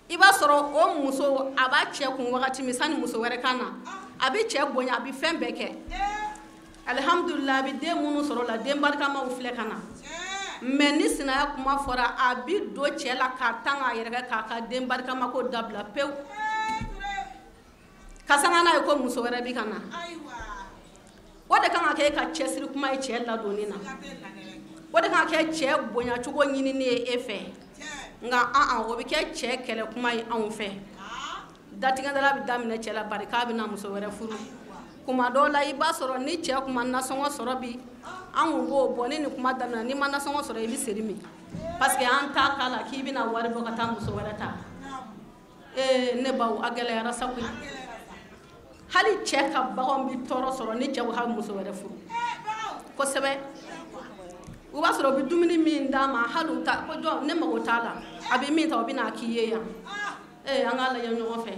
I b'a sɔrɔ o muso a b'a cɛ kun wagati min, sani muso wɛrɛ ka na, a bɛ cɛ bonya, a bɛ fɛn bɛɛ kɛ. Alihamudulila, a bɛ den minnu sɔrɔ la, den barikamaw filɛ ka na. Mais ni sinaya kuma fɔra, a bɛ don cɛ la k'a tan k'a yɛrɛ kɛ k'a ka den barikama ko dabila pewu. Ka sanga n'a ye ko muso wɛrɛ bɛ ka na. O de kan ka kɛ e ka cɛsiri kuma ye cɛ ladonni na. O de kan ka kɛ cɛ bonyacogo ɲinini ye e fɛ. Nka an o bɛ kɛ cɛ kɛlɛ kuma ye anw fɛ. Datigɛdala bɛ daminɛ cɛ la, bari k'a bɛna muso wɛrɛ furu. Kuma dɔw la i b'a sɔrɔ ni cɛ kuma nasɔngɔ sɔrɔ bi, an kun b'o bɔ. Ni nin kuma daminɛ, n'i ma nasɔngɔ sɔrɔ i bɛ seri min, parce que an t'a k'a la k'i bɛna wari bɔ ka taa muso wɛrɛ ta. Ee ne baw, a gɛlɛyara sa koyi. Hali cɛ ka baganw bɛ tɔɔrɔ sɔrɔ ni cɛ ko k'a bɛ muso wɛrɛ furu. Kosɛbɛ. O b'a sɔrɔ u bɛ dumuni min d'a ma, hali u ta ko jɔn ne mago t'a la, a bɛ min ta o bɛ n'a k'i ye yan. Ee an k'a lajɛ ɲɔgɔn fɛ.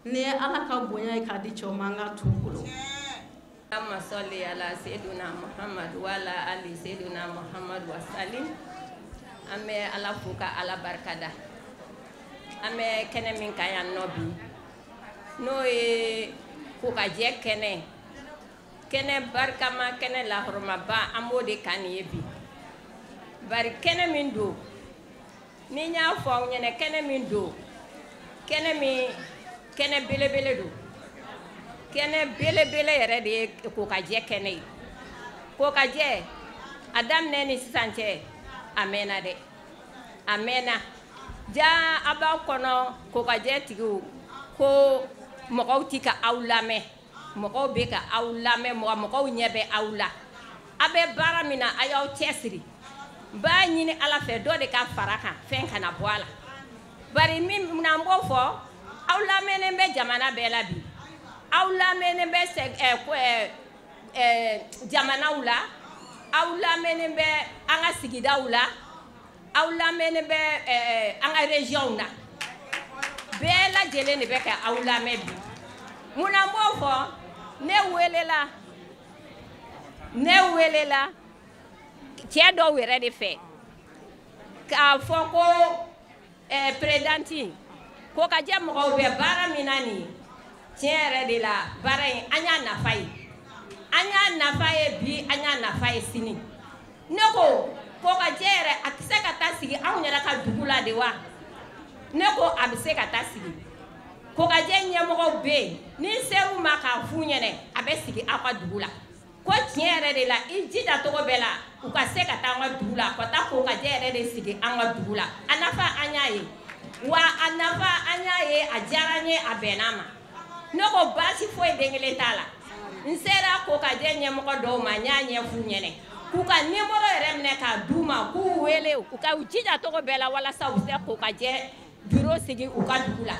Ni ye Ala ka bonya ye k'a di cɛw ma, an k'a t'u bolo. Allahumma salli ala sayyidina Muhammad wa ala ali sayyidina Muhammad wa salim. An bɛ Ala fo ka Ala barikada. An bɛ kɛnɛ min kan yan nɔ bi, n'o ye kokajɛ kɛnɛ, kɛnɛ barikama, kɛnɛ lahɔrɔmaba, an b'o de kan nin ye bi. Bari kɛnɛ min don, ni n y'a fɔ aw ɲɛna, kɛnɛ min don, kɛnɛ min kɛnɛ belebele don, kɛnɛ belebele yɛrɛ de ye kokajɛ kɛnɛ ye. Kokajɛ a daminɛ ni sisan cɛ, a mɛnna dɛ, a mɛnna. Ja a b'aw kɔnɔ kokajɛ tigiw ko mɔgɔw ti ka aw lamɛn, mɔgɔw bɛ ka aw lamɛn, mɔgɔw ɲɛ bɛ aw la. A bɛ baara min na, a y'aw cɛsiri. N b'a ɲini Ala fɛ dɔ de ka fara kan, fɛn kana bɔ a la. Bari min na n b'o fɔ, aw lamɛnnen bɛ jamana bɛɛ la bi, aw lamɛnnen bɛ jamanaw la, aw lamɛnnen bɛ an ka sigidaw la, aw lamɛnnen bɛ an ka région na. Bɛɛ lajɛlen de bɛ ka aw lamɛn bi. Mun na n b'o fɔ? Ne welela cɛ dɔw yɛrɛ de fɛ k'a fɔ ko présidente ko ka jɛ mɔgɔw bɛ baara min na nin, tiɲɛ yɛrɛ de la, baara in an y'a nafa ye, an y'a nafa ye bi, an y'a nafa ye sini. Ne ko ka jɛ yɛrɛ a tɛ se ka taa sigi anw yɛrɛ ka dugu la de wa? Ne ko a bɛ se ka taa sigi. Ko ka jɛ ɲɛmɔgɔw bɛ yen, ni ser'u ma k'a f'u ɲɛnɛ, a bɛ sigi aw ka dugu la. Ko tiɲɛ yɛrɛ de la, i jija cogo bɛɛ la u ka se ka taa an ka dugu la, ka taa ko ka jɛ yɛrɛ de sigi an ka dugu la. A nafa an y'a ye, wa a nafa an y'a ye, a diyara n ye, a bɛnna ma. Ne ko baasi foyi den kelen t'a la. N sera ko ka jɛ ɲɛmɔgɔ dɔw ma, n y'a ɲɛf'u ɲɛnɛ k'u ka nimoro yɛrɛ minɛ k'a d'u ma, k'u wele, u ka u jija cogo bɛɛ la walasa u bɛ se k'o ka jɛ biro sigi u ka dugu la.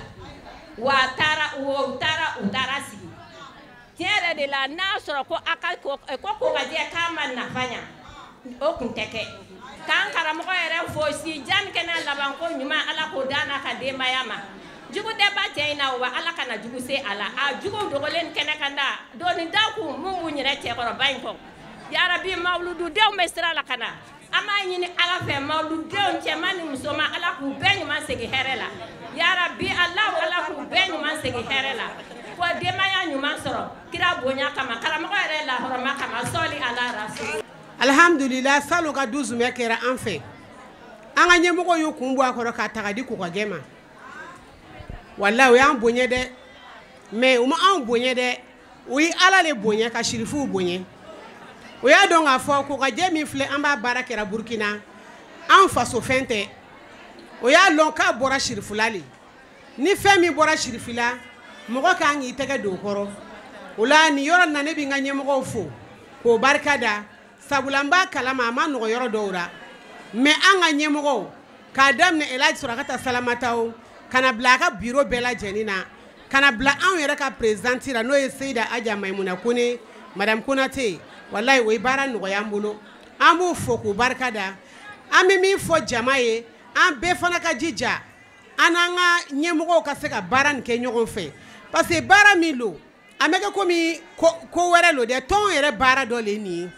Wa a taara, u taara sigi. Tiɲɛ yɛrɛ de la, n'a sɔrɔ ko a ka ko ka jɛ k'a ma nafa ɲa, o kun tɛ kɛ. K'an karamɔgɔ yɛrɛ fo, si jan kɛnɛ laban ko ɲuman, Ala k'o d'an n'a ka denbaya ma. Jugu tɛ ba cɛ in na, wa Ala kana jugu se a la. A jugu dogolen kɛnɛ kan da doni da kun mun b'u ɲinɛ cɛkɔrɔba in kɔ. Yarabi, mawulududenw bɛ sira la ka na, an b'a ɲini Ala fɛ, mawuludenw cɛman ni musoman, Ala k'u bɛɛ ɲuman segin hɛrɛ la. Yarabi, Ala k'u bɛɛ ɲuman segin hɛrɛ la, ko denbaya ɲuman sɔrɔ kira bonya kama, karamɔgɔ yɛrɛ lahɔrɔma kama, sɔli ala rasul. Alhamdulillah, salo ka 12 mai kɛra an fɛ. An ka ɲɛmɔgɔw y'u kun bɔ a kɔrɔ k'a ta ka di Kokajɛ ma. Walahi, o y'an bonya dɛ, mais u ma anw bonya dɛ, u ye Ala le bonya ka sirifuw bonya. O y'a dɔn k'a fɔ Kokajɛ min filɛ, an b'a baara kɛra Burukina, an faso fɛn tɛ. O y'a lɔn k'a bɔra sirifula le. Ni fɛn min bɔra sirifila, mɔgɔ kan k'i tɛgɛ don o kɔrɔ. O la nin yɔrɔ na, ne bɛ n ka ɲɛmɔgɔw fo k'o barika da, sabula n b'a kalama a ma nɔgɔ yɔrɔ dɔw la, mais an ka ɲɛmɔgɔw k'a daminɛ Elhaji Surakata Salamata o, ka na bila a ka bureau bɛɛ lajɛlen na, ka na bila anw yɛrɛ ka présidente la, n'o ye Seyida Aja Mayimuna Kone, madame Konate. Walahi, o ye baara nɔgɔya an bolo, an b'u fo k'u barika da. An bɛ min fɔ jama ye, an bɛɛ fana ka jija an n'an ka ɲɛmɔgɔw ka se ka baara nin kɛ ɲɔgɔn fɛ, parce que baara min don, a bɛ kɛ komi ko wɛrɛ lo dɛ, tɔn yɛrɛ baara dɔ le ye nin ye.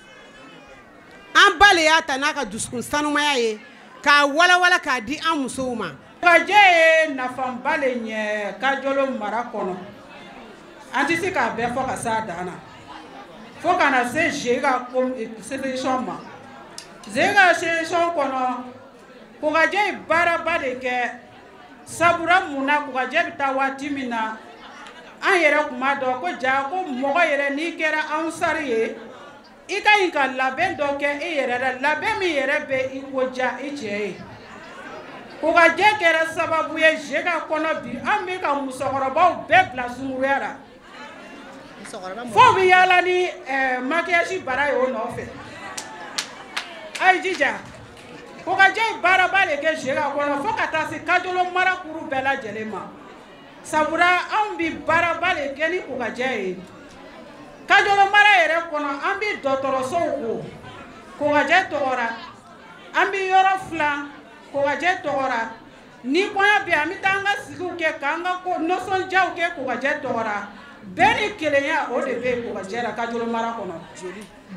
An ba le y'a ta n'a ka dusukun sanumaya ye k'a walawala k'a di an musow ma. Kokajɛ ye nafaba le ɲɛ Kajolo mara kɔnɔ, an tɛ se k'a bɛɛ fɔ ka s'a dan na, fo ka na se Zega session ma. Zega session kɔnɔ, Kokajɛ ye baaraba de kɛ. Sabula mun na, Kokajɛ bɛ taa waati min na, an yɛrɛ tun b'a dɔn ko ja ko mɔgɔ yɛrɛ n'i kɛra ansari ye, i ka ɲi ka labɛn dɔ kɛ i yɛrɛ la, labɛn min yɛrɛ bɛ i ko diya i cɛ ye. Kokajɛ kɛra sababu ye Zega kɔnɔ bi, an bɛ ka musokɔrɔbaw bɛɛ bila sunkuruya la, fo bɛ yaala ni maquillage bara ye o nɔfɛ. A ye jija, Kokajɛ ye baaraba de kɛ Zega kɔnɔ fo ka taa se Kajolo mara kuru bɛɛ lajɛlen ma. Sabula anw bɛ baaraba de kɛ ni Kokajɛ ye. Kajolo mara yɛrɛ kɔnɔ, an bɛ dɔgɔtɔrɔsow ko Kokajɛ tɔgɔ la, an bɛ yɔrɔ filan Kokajɛ tɔgɔ la. Ni kɔɲɔ bɛ yen, an bɛ taa an ka sigiw kɛ k'an ka ko nisɔndiyaw kɛ Kokajɛ tɔgɔ la. Bɛɛ ni kelenya o de bɛ yen Kokajɛ la Kajolo mara kɔnɔ.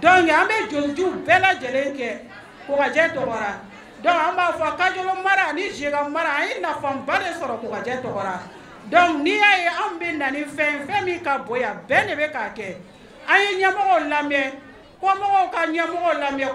Donc an bɛ jolijiw bɛɛ lajɛlen kɛ Kokajɛ tɔgɔ la. Donc an b'a fɔ Kajolo mara ani Zega mara, an ye nafaba de sɔrɔ Kokajɛ tɔgɔ la. Donc n'i y'a ye anw bɛ na ni fɛn min ka bon yan, bɛɛ de bɛ k'a kɛ. An ye ɲɛmɔgɔw lamɛn, kɔmɔgɔw ka ɲɛmɔgɔw lamɛn,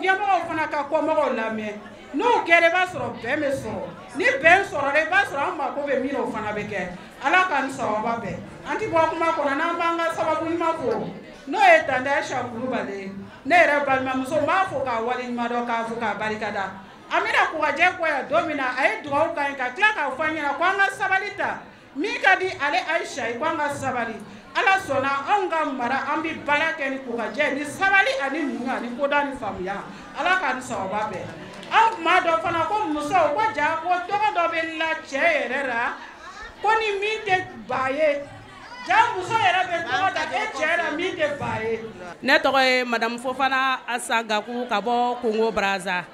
ɲɛmɔgɔw fana ka kɔmɔgɔw lamɛn. N'o kɛra, i b'a sɔrɔ bɛn bɛ sɔrɔ. Ni bɛn sɔrɔla, i b'a sɔrɔ an mako bɛ min na, o fana bɛ kɛ. Ala k'an ni sababa bɛn. An ti bɔ kuma kɔnɔ n'an b'an ka sababu ɲuman fo, n'o ye Tante Ayisa Kulubali ye. Ne yɛrɛ balimamuso, n b'a fo k'a waleɲuman dɔn, k'a fo k'a barikada. An bɛna Kokajɛ kɔ yan don min na, a ye dugawu k'an ye ka tila k'a fɔ an ɲɛna ko an ka sabali ta. Min ka di ale Ayisa ye, ko an ka sabali. Ala sɔnna, anw ka mara, an bɛ baara kɛ ni Kokajɛ ni sabali ani muɲu ani koda ni faamuya. Ala k'an ni sababa bɛn. Anw tun b'a dɔn fana ko musow ko ja ko tɔgɔ dɔ bɛ la cɛ yɛrɛ la, ko ni min tɛ ba ye, ja muso yɛrɛ bɛ tɔgɔ da e cɛ la min tɛ ba ye. Ne tɔgɔ ye madame Fofana Asa Gaku ka bɔ Kongo Brazza.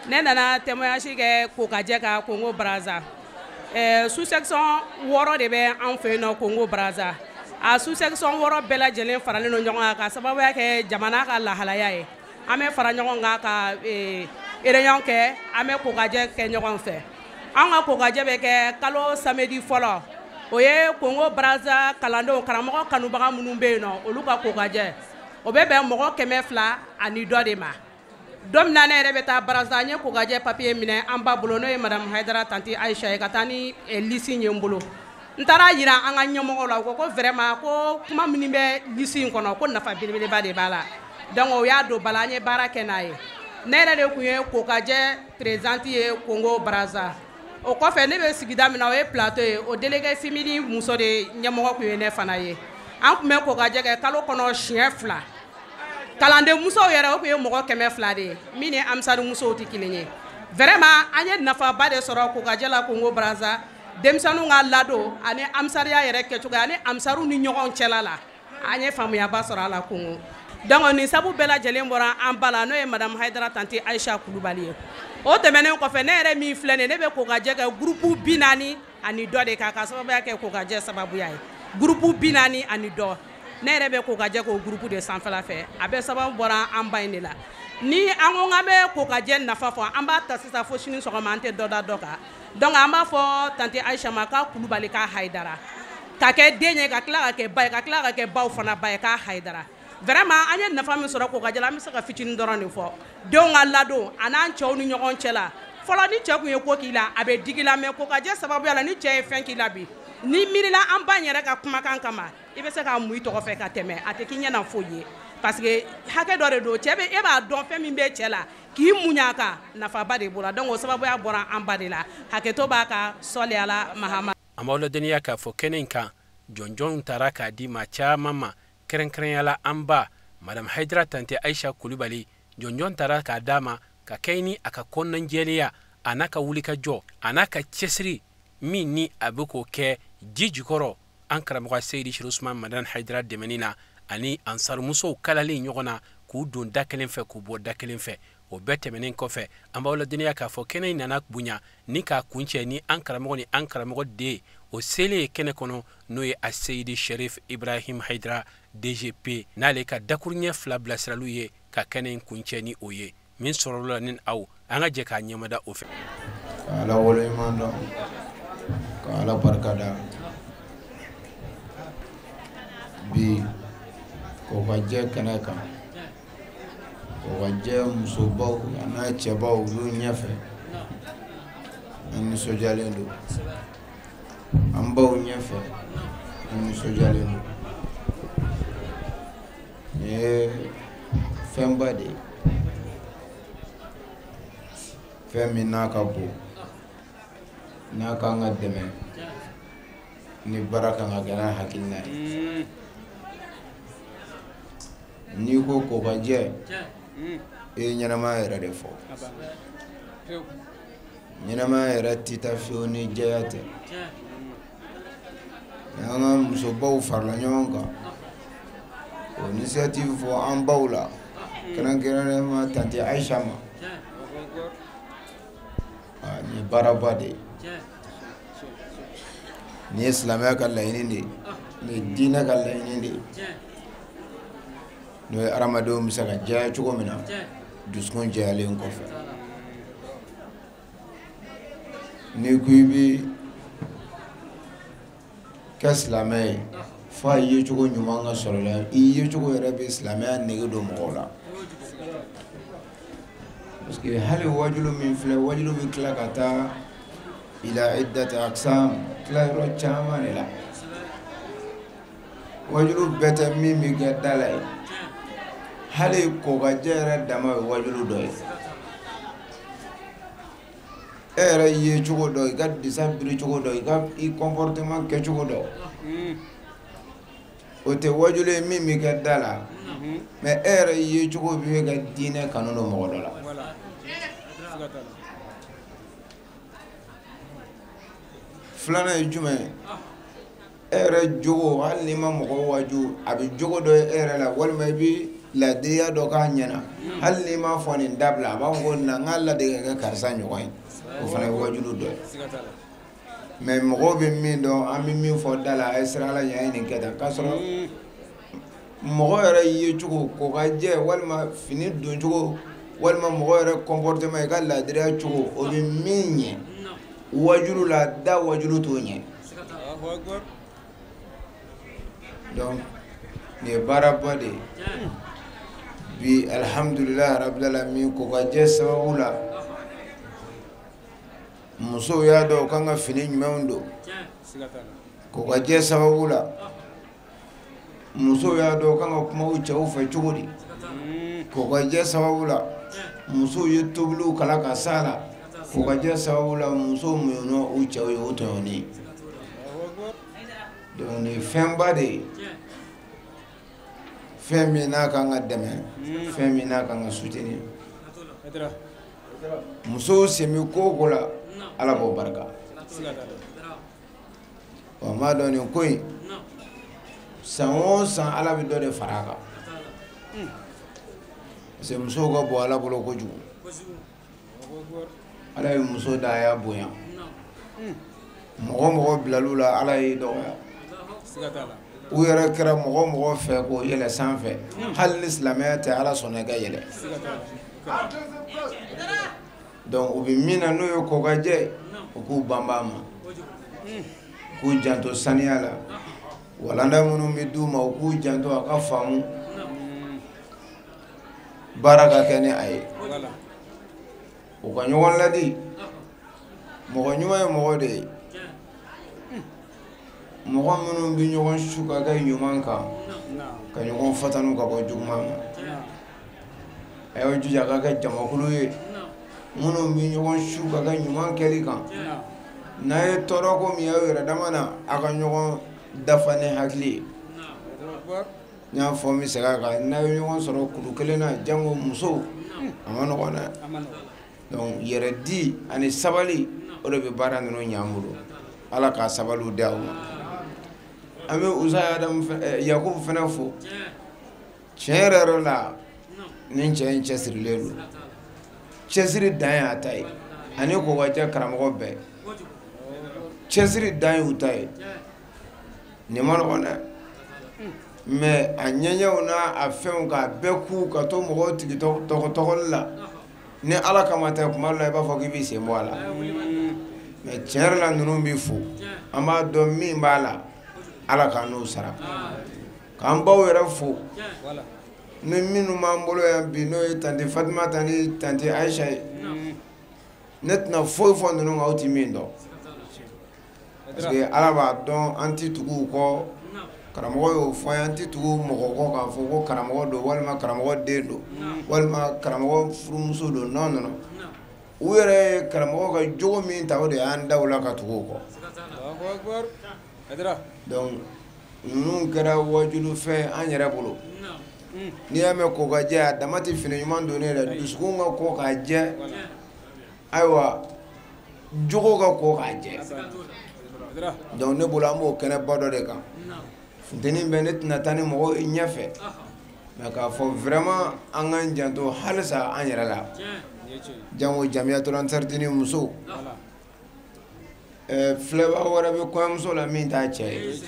Ne nana témoignage kɛ Kokajɛ kan Kongo Brazza. Sous-section 6 de bɛ an fɛ yen nɔ Congo Brazza. A sous-section 6 bɛɛ lajɛlen faralen don ɲɔgɔn kan ka sababuya kɛ jamana ka lahalaya ye. An bɛ fara ɲɔgɔn kan ka réunion kɛ, an bɛ kokajɛ kɛ ɲɔgɔn fɛ. An ka kokajɛ bɛ kɛ kalo samedi fɔlɔ. O ye Congo Brazza kalandenw karamɔgɔ kanubaga minnu bɛ yen nɔ, olu ka kokajɛ. O bɛ bɛn mɔgɔ 200 ani dɔ de ma. Don min na ne yɛrɛ bɛ taa Brazza, n ye kokajɛ papier minɛ an ba bolo, n'o ye madame Hayidara tanti Ayisa ye, ka taa ni liste ye n bolo. N taara yira an ka ɲɛmɔgɔw la, u ko ko vraiment ko kuma minnu bɛ liste in kɔnɔ ko nafa belebeleba de b'a la. Donc o y'a don ba la, an ye baara kɛ n'a ye. Ne yɛrɛ de tun ye kokajɛ présidente ye Congo Brazza. O kɔfɛ ne bɛ sigida min na, o ye plateau ye, o délégué féminine muso de ɲɛmɔgɔ tun ye ne fana ye. An tun bɛ kokajɛ kɛ kalo kɔnɔ siɲɛ 2. Kalanden musow yɛrɛ, o tun ye mɔgɔ 200 de ye, min ni amisari musow tɛ kelen ye. Vraiment an ye nafaba de sɔrɔ kokajɛ la Congo Brazza. Denmisɛnninw ka ladon ani amisariya yɛrɛ kɛcogo ani amisariw ni ɲɔgɔn cɛla la, an ye faamuyaba sɔrɔ a la Congo. Donc nin sabu bɛɛ lajɛlen bɔra an ba la, n'o ye madame Hayidara tanti Ayisa Kulubali ye. O tɛmɛnen kɔfɛ, ne yɛrɛ min filɛ nin ye, ne bɛ kokajɛ kɛ groupe 40 ani dɔ de kan ka sababuya kɛ kokajɛ sababuya ye. Groupe 40 ani dɔ. Ne yɛrɛ bɛ kokajɛ k'o groupe de sanfɛla fɛ. A bɛɛ sababu bɔra an ba in de la. Ni an ko k'an bɛ kokajɛ nafa fɔ, an b'a ta sisan fo sini sɔgɔma, an tɛ dɔ da dɔ kan. Donc an b'a fɔ tanti Ayisa ma k'a Kulubali k'a Hayidara, ka kɛ den ye, ka tila ka kɛ ba ye, ka tila ka kɛ baw fana ba ye, k'a Hayidara. Vraiment an ye nafa min sɔrɔ kokajɛ la, an bɛ se ka fitinin dɔrɔn de fɔ. Denw ka ladon a n'an cɛw ni ɲɔgɔn cɛ la. Fɔlɔ ni cɛ tun ye ko k'i la, a bɛ digi la, mais kokajɛ sababuya la, ni cɛ ye fɛn k'i la bi, ni miirila an ba in yɛrɛ ka kumakan kama, i bɛ se k'a mun i tɔgɔ fɛ ka tɛmɛ, a tɛ k'i ɲɛna foyi ye. Parce que hakɛ dɔ de don, cɛ bɛ e b'a dɔn fɛn min bɛ cɛ la, k'i muɲa a kan, nafaba de b'o la. Donc o sababuya bɔra an ba de la. Hakɛto b'a ka sɔli ala Mahama. An b'aw ladɔnniya k'a fɔ kɛnɛ in kan, jɔnjɔnw taara k'a di maa caman ma, kɛrɛnkɛrɛnya la an ba madame Hayidara tante Ayisa Kulubali. Jɔnjɔn taara k'a d'a ma ka kɛ ni a ka kɔnɔnajɛlenya, a n'a ka wulikajɔ, a n'a ka cɛsiri min ni a bɛ k'o kɛ ji jukɔrɔ an karamɔgɔ Seyidi Sherif Usman Madani Hayidara dɛmɛni na, ani ansarimusow kalalen ɲɔgɔn na k'u don da kelen fɛ k'u bɔ da kelen fɛ. O bɛɛ tɛmɛnen kɔfɛ, an b'aw ladɔnniya k'a fɔ kɛnɛ in nana bonya ni k'a kuncɛ ni an karamɔgɔ ni an karamɔgɔ den o selen ye kɛnɛ kɔnɔ, n'o ye a Seyidi Sherif Ibrahim Hayidara DGP, n'ale ka dakuruɲɛ 2 bilasiraliw ye ka kɛnɛ in kuncɛ ni o ye. Min sɔrɔla la ni aw, an ka jɛ k'a ɲɛmada o fɛ. Ka Ala waleɲuman dɔn, ka Ala barika da. Bi kokajɛ kɛnɛ kan, kokajɛ musobaw n'a cɛbaw olu ɲɛfɛ, an nisɔndiyalen don. An baw ɲɛfɛ, an nisɔndiyalen don. Nin ye fɛnba de ye, fɛn min n'a ka bon, n'a kan ka dɛmɛ, ni baara kan ka kɛ n'a hakilina ye. N'i ko kokajɛ, i ye ɲɛnamaya yɛrɛ de fɔ. Ɲɛnamaya yɛrɛ tɛ taa fiyewu ni jɛya tɛ. An ka musobaw farala ɲɔgɔn kan, o initiative fɔ an baw la, kɛrɛnkɛrɛnnenya tante Ayisa ma. Nin ye baaraba de ye. Nin ye silamɛya ka laɲini de ye, nin ye diinɛ ka laɲini de ye. N'o ye hadamadenw bɛ se ka jɛya cogo min na, dusukun jɛyalen kɔfɛ. N'i ko i bɛ kɛ silamɛ ye, f'a yecogo ɲuman ka sɔrɔ i la. I yecogo yɛrɛ bɛ silamɛya nege don mɔgɔw la. Parce que hali wajulu min filɛ, wajulu bɛ tila ka taa ila iddati aqsam, tilayɔrɔ caman de la. Wajulu bɛɛ tɛ min bɛ kɛ da la ye. Hali kokajɛ yɛrɛ dama ye wajulu dɔ ye. E yɛrɛ ye cogo dɔ, i ka disa biri cogo dɔ, i ka i comportement kɛ cogo dɔ, o tɛ wajulu ye min bɛ kɛ da la, mais e yɛrɛ ye cogo bɛ ka diinɛ kanu don mɔgɔ dɔ la. Filanan ye jumɛn ye? E yɛrɛ jogo, hali n'i ma mɔgɔ waju, a bɛ jogo dɔ ye e yɛrɛ la, walima i bɛ ladiriya dɔ k'a ɲɛna, hali n'i m'a fɔ nin dabila, a b'a fɔ ko na n ka ladege ka kɛ karisa ɲɔgɔn ye. O fana ye wajulu dɔ ye. Mais mɔgɔw bɛ min dɔn, an bɛ min fɔ da la, a ye siran Ala ɲɛ, a ye nin kɛ tan, k'a sɔrɔ mɔgɔ yɛrɛ ye cogo, ko ka jɛ, walima fini don cogo, walima mɔgɔ yɛrɛ comportement, i ka laadiriya cogo, o bɛ min ɲɛ wajulu la, da wajulu t'o ɲɛ. Donc nin ye baaraba de ye bi, alhamdulilahi rabbil alamin. Ko ka jɛ sababu la, musow y'a dɔn u kan ka fini ɲumanw don. Ko ka jɛ sababu la, musow y'a dɔn u kan ka kuma u cɛw fɛ cogo di. Ko ka jɛ sababu la, musow ye tobiliw kala ka s'a la. Ko ka jɛ sababu la, musow muɲuna u cɛw ye o tɔɲɔni. Donc nin ye fɛnba de ye, fɛn min n'a kan ka dɛmɛ, fɛn min n'a kan ka soutenir. Musow sen bɛ ko o ko la, Ala b'o barika. Wa n b'a dɔn nin ko in, san o san Ala bɛ dɔ de fara a kan, parce que musow ka bon Ala bolo kojugu. Ala ye muso da, a y'a bonya. Mɔgɔ mɔgɔ bilal'u la, Ala y'i dɔgɔya. U yɛrɛ kɛra mɔgɔ mɔgɔ fɛ k'o yɛlɛ sanfɛ, hali ni silamɛya tɛ, Ala sɔnna i ka yɛlɛ. Donc u bɛ min na n'o ye kɔkajɛ, u k'u banba a ma, k'u janto saniya la. Walanda minnu bɛ d'u ma, u k'u janto a ka faamu, baara ka kɛ ni a ye. U ka ɲɔgɔn ladi. Mɔgɔ ɲuman ye mɔgɔ de ye, mɔgɔ minnu bɛ ɲɔgɔn su ka kɛ ɲuman kan, ka ɲɔgɔn fatanu ka bɔ juguman ma. A y'aw jija ka kɛ jamakulu ye minnu bɛ ɲɔgɔn su ka kɛ ɲuman kɛli kan. N'a ye tɔɔrɔ ko min y'aw yɛrɛ dama na, a ka ɲɔgɔn dafa ni hakili ye. N y'a fɔ, n bɛ segin a kan, n'a ye ɲɔgɔn sɔrɔ kulu kelen na, jango musow, a ma nɔgɔn dɛ. Donc yɛrɛ di ani sabali, o de bɛ baara ninnu ɲɛ an bolo. Ala k'a sabaliw di aw ma. An bɛ Usa Adamu Yakubu fana fo. Tiɲɛ yɛrɛ yɛrɛ la, nin cɛ in cɛsirilen don. Cɛsiri dan y'a ta ye, ani kɔkɔjɛ karamɔgɔ bɛɛ cɛsiri dan y'u ta ye. Nin ma nɔgɔn dɛ, mais a ɲɛɲɛw n'a a fɛnw k'a bɛɛ ku ka to mɔgɔw tigi tɔgɔli la, ni Ala kama tɛ, kuma dɔ la i b'a fɔ k'i b'i sen bɔ a la. Mais tiɲɛ yɛrɛ la, ninnu b'i fo, an b'a dɔn min b'a la, Ala k'an n'o sara. K'an baw yɛrɛ fo, ni minnu b'an bolo yan bi, n'o ye tante Fatima ta ni tante Aisha ye. Ne tɛna foyi fɔ ninnu kan aw tɛ min dɔn, parce que Ala b'a dɔn an tɛ tugu u kɔ. Karamɔgɔ y'o fɔ an ye, an tɛ tugu mɔgɔ kɔ k'a fɔ ko karamɔgɔ don, walima karamɔgɔ den don, walima karamɔgɔ furumuso don. Non non, u yɛrɛ ye karamɔgɔ ka jogo min ta, o de y'an da o la ka tugu o kɔ. Donc ninnu kɛra wajulufɛn an yɛrɛ bolo. N'i y'a mɛn ko ka jɛ, a dama tɛ fini ɲuman donnen dɛ, dusukun ka ko k'a jɛ, ayiwa jogo ka ko k'a jɛ. Donc ne bolo, an b'o kɛnɛba dɔ de kan. Funteni bɛ, ne tɛna taa ni mɔgɔw ye ɲɛfɛ, mais k'a fɔ vraiment an k'an janto halisa an yɛrɛ la, jango Jamiyatul Ansardini musow. Filɛba wɛrɛ bɛ kɔɲɔmuso la min t'a cɛ ye.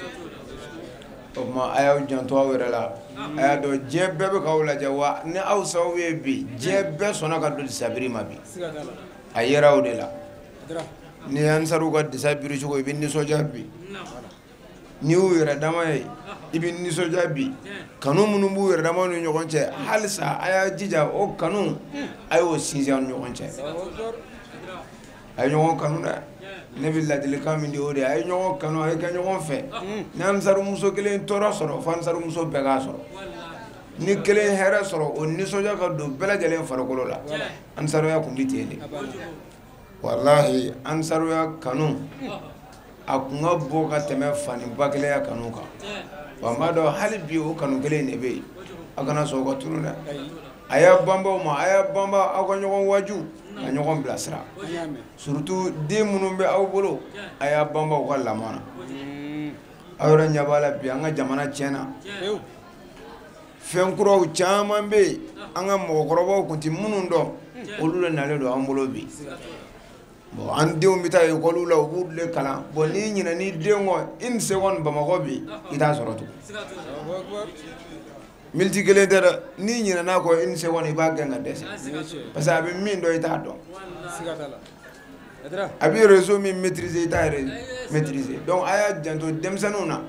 O tuma a y'aw janto aw yɛrɛ la. A y'a dɔn diɲɛ bɛɛ bɛ k'aw lajɛ, wa ni aw sababu ye bi diɲɛ bɛɛ sɔnna ka don disabiri ma bi. A yera aw de la. Ni Ansaruw ka disa biri cogo, i bɛ nisɔndiya bi. N'i y'u yɛrɛ dama ye, i bɛ nisɔndiya bi. Kanu minnu b'u yɛrɛ dama ni ɲɔgɔn cɛ, halisa a y'a jija o kanu, a y'o sinsin aw ni ɲɔgɔn cɛ. A ye ɲɔgɔn kanu dɛ. Ne bɛ ladilikan min di, o de ye, a ye ɲɔgɔn kanu, a ye kɛ ɲɔgɔn fɛ. Ni Ansarumuso kelen tɔɔrɔ sɔrɔ, fo Ansarumuso bɛɛ k'a sɔrɔ. Ni kelen hɛrɛ sɔrɔ, o nisɔndiya ka don bɛɛ lajɛlen farikolo la. Ansaruya kun bɛ ten de. Walahi, Ansaruya kanu a kun ka bɔ ka tɛmɛ fani ba kelenya kanu kan. Wa n b'a dɔn hali bi o kanu kelen de bɛ yen. A kana sɔn o ka tunu dɛ. A y'a banba o ma, a y'a banba aw ka ɲɔgɔn waju, ka ɲɔgɔn bilasira. Surtout den minnu bɛ aw bolo, a y'a banba u ka lamɔ na. Aw yɛrɛ ɲɛ b'a la bi, an ka jamana tiɲɛna. Fɛn kuraw caman bɛ yen, an ka mɔgɔkɔrɔbaw tun tɛ minnu dɔn, olu de nalen don an bolo bi. Bon, an denw bɛ taa ekɔliw la, u b'u de kalan. Bon, n'i ɲinɛ n'i den kɔ une seconde Bamakɔ bi, i t'a sɔrɔ tugun. Miniti kelen tɛ dɛ, n'i ɲinɛna kɔ une seconde i b'a gɛn ka dɛsɛ. Parce que a bɛ min dɔn i t'a dɔn. A bɛ réseau min maîtriser i t'a yɛrɛ maîtriser. Donc a y'a janto denmisɛnninw na.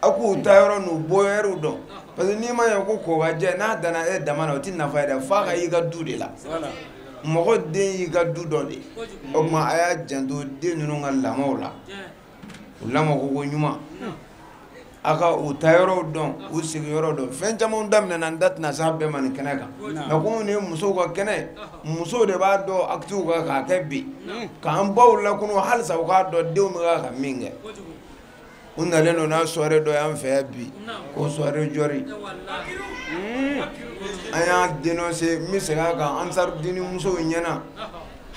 A k'u taa yɔrɔ n'u bɔ yɔrɔw dɔn. Parce que n'i ma ɲɛ ko kobajɛ n'a danna e dama na o tɛ nafa ye dɛ, f'a ka y'i ka du de la. Mɔgɔ den y'i ka du dɔ de. O tuma a y'a janto den ninnu ka lamɔw la. U lamɔko ko ɲuman. A ka u taa yɔrɔw dɔn, u sigiyɔrɔ dɔn. Fɛn caman daminɛna, n da tɛna s'a bɛɛ ma nin kɛnɛ kan. Mɛ komi nin ye musow ka kɛnɛ, musow de b'a dɔn actes kan k'a kɛ bi. K'an baw lakunu halisa u k'a dɔn denw bɛ ka min kɛ. U nalen don n'a soirée dɔ y'an fɛ bi, ko soirée jɔri. An y'a dénoncé, n bɛ segin a kan Ansarudini musow ɲɛna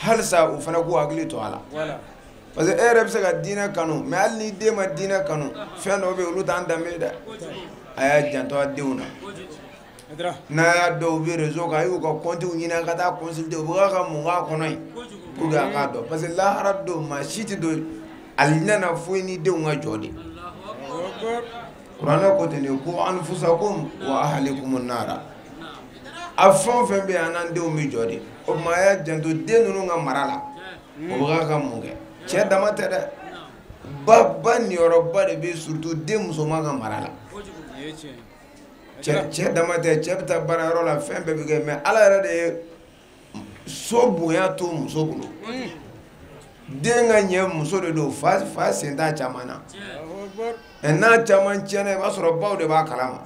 halisa u fana k'u hakili to a la. Parce que e yɛrɛ bɛ se ka diinɛ kanu, mais hali n'i den ma diinɛ kanu, fɛn dɔw bɛ yen olu t'an danbe ye dɛ. A y'a janto a denw na. N'a y'a dɔn u bɛ réseau kan, a y'u ka compte ɲini a ka taa consulter u bɛ ka mun k'a kɔnɔ yen pour que a k'a dɔn. Parce que lahara don maa si tɛ don alijinɛ na foyi n'i denw ka jɔ de. Kuranɛ ko ten de ko anfusakum wa ahlikum nara. A fɛn o fɛn bɛ yen an n'an denw bɛ jɔ de. O tuma a y'a janto den ninnu ka mara la. O bɛ ka mun kɛ? Cɛ dama tɛ dɛ. Ba niyɔrɔba de bɛ surtout den musoman ka mara la. Cɛ dama tɛ, cɛ bɛ taa baarayɔrɔ la, fɛn bɛɛ bɛ kɛ, mais Ala yɛrɛ de ye so bonya to muso bolo. Den ka ɲɛ muso de don, fa sen t'a caman na. N'a caman tiɲɛna i b'a sɔrɔ baw de b'a kalama.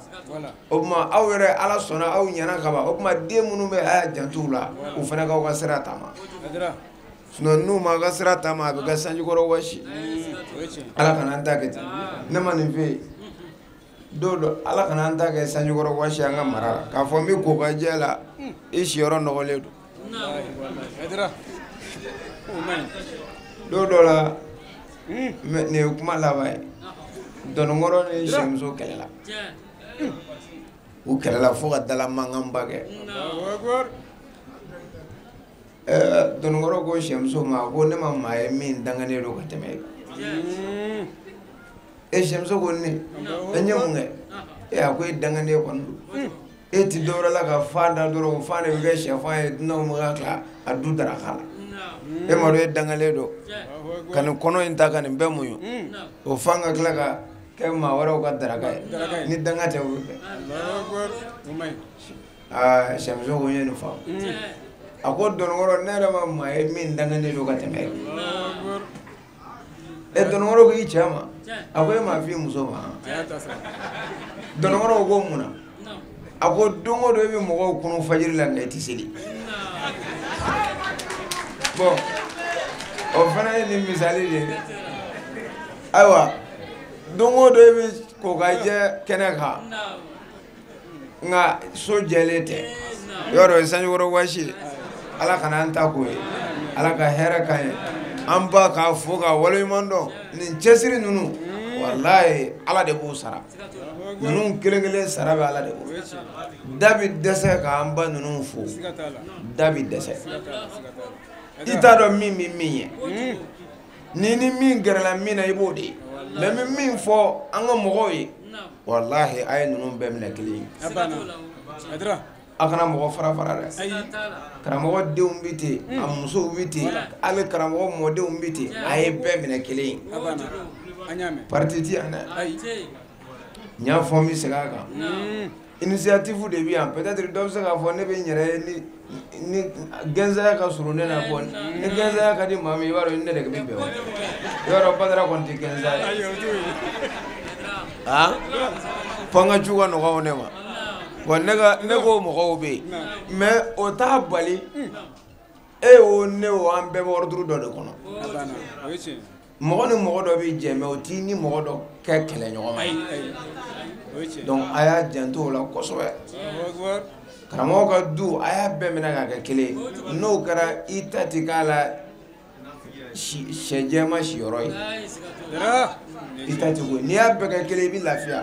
O tuma aw yɛrɛ Ala sɔnna aw ɲɛna ka ban, o tuma den minnu bɛ a y'a janto u la, u fana k'aw ka sira taama. Sinon n'u ma ka sira taama a bɛ kɛ sanjikɔrɔ wɔsi. Ala kana an ta kɛ ten. Ne ma nin f'e ye. Don dɔ Ala kana an ta kɛ sanjikɔrɔ wɔsi an ka mara la. K'a fɔ n bɛ ko ka jɛ la, i siyɔrɔ nɔgɔlen don. Don dɔ la, nin ye kuma laban ye. Dɔnnikɔrɔ ni sɛmuso kɛlɛla. U kɛlɛla fo ka dala mankanba kɛ. Dɔnnikɔrɔ ko sɛmuso ma ko ne ma maa ye min danganen don ka tɛmɛ e kan. E sɛmuso ko ne, n ye mun kɛ? E a ko e danganen kɔni don. E ti dɔwɛrɛ la ka fan da dɔrɔn, o fan de bɛ kɛ sɛfan ye, dunanw bɛ ka tila a du daraka la. E ma dɔn e dangalen don ka nin kɔnɔ in ta ka nin bɛɛ muɲu, o fan ka tila ka kɛ maa wɛrɛw ka daraka ye. Ni danga tɛ o bɛ kɛ. Aa sɛmuso ko n ye nin faamu. A ko dɔnnikɔrɔ ne yɛrɛ ma maa ye min danganen don ka tɛmɛ e kan. E dɔnnikɔrɔ ko i cɛ ma, a ko e m'a f'i muso ma. Dɔnnikɔrɔ ko mun na? A ko don o don e bɛ mɔgɔw kunu fajiri la nka i tɛ seli. Bon, o fana ye nin misali de ye. Ayiwa, don o don e bɛ ko ka jɛ kɛnɛ kan, nka so jɛlen tɛ. Yɔrɔ o ye sanjikɔrɔ wɔsi ye. Ala kana an ta k'o ye. Ala ka hɛrɛ k'an ye. An ba k'a fo k'a waleɲuman dɔn. Nin cɛsiri ninnu, walayi Ala de b'u sara. Ninnu kelen kelen sara bɛ Ala de bolo. Da bɛ dɛsɛ k'an ba ninnu fo. Da bɛ dɛsɛ. I t'a dɔn min bɛ min ye. Ni min gɛrɛla min na i b'o de ye. Mais n bɛ min fɔ an ka mɔgɔw ye, walahi a ye ninnu bɛɛ minɛ kelen ye. A kana mɔgɔ fara fara dɛ. Karamɔgɔ denw bɛ ten, a musow bɛ ten, hali karamɔgɔ mɔdenw bɛ ten, a ye bɛɛ minɛ kelen ye. Parti ti yan dɛ. N y'a fɔ n bɛ segin a kan. Initiative de bɛ yan, peut-être dɔ bɛ se k'a fɔ ne bɛ n yɛrɛ ye ni gɛnzaya ka surun ne na, bɔn ni gɛnzaya ka di maa min i b'a dɔn ne de bɛ bɛn o. I b'a dɔn Badara kɔni tɛ gɛnzaya ye. Fo an ka ju ka nɔgɔn ne ma. Bon ne ko mɔgɔw bɛ yen, mais o t'a bali e o ne o an bɛɛ bɛ ordre dɔ de kɔnɔ. Mɔgɔ ni mɔgɔ dɔ bɛ jɛ, mais o t'i ni mɔgɔ dɔ kɛ kɛlɛɲɔgɔn ye. Donc a y'a janto o la kosɛbɛ. Karamɔgɔ ka du a y'a bɛɛ minɛ k'a kɛ kelen ye. N'o kɛra i ta ti k'a la sɛ jɛman siyɔrɔ ye. I ta ti ko n'i y'a bɛɛ kɛ kelen i bɛ lafiya.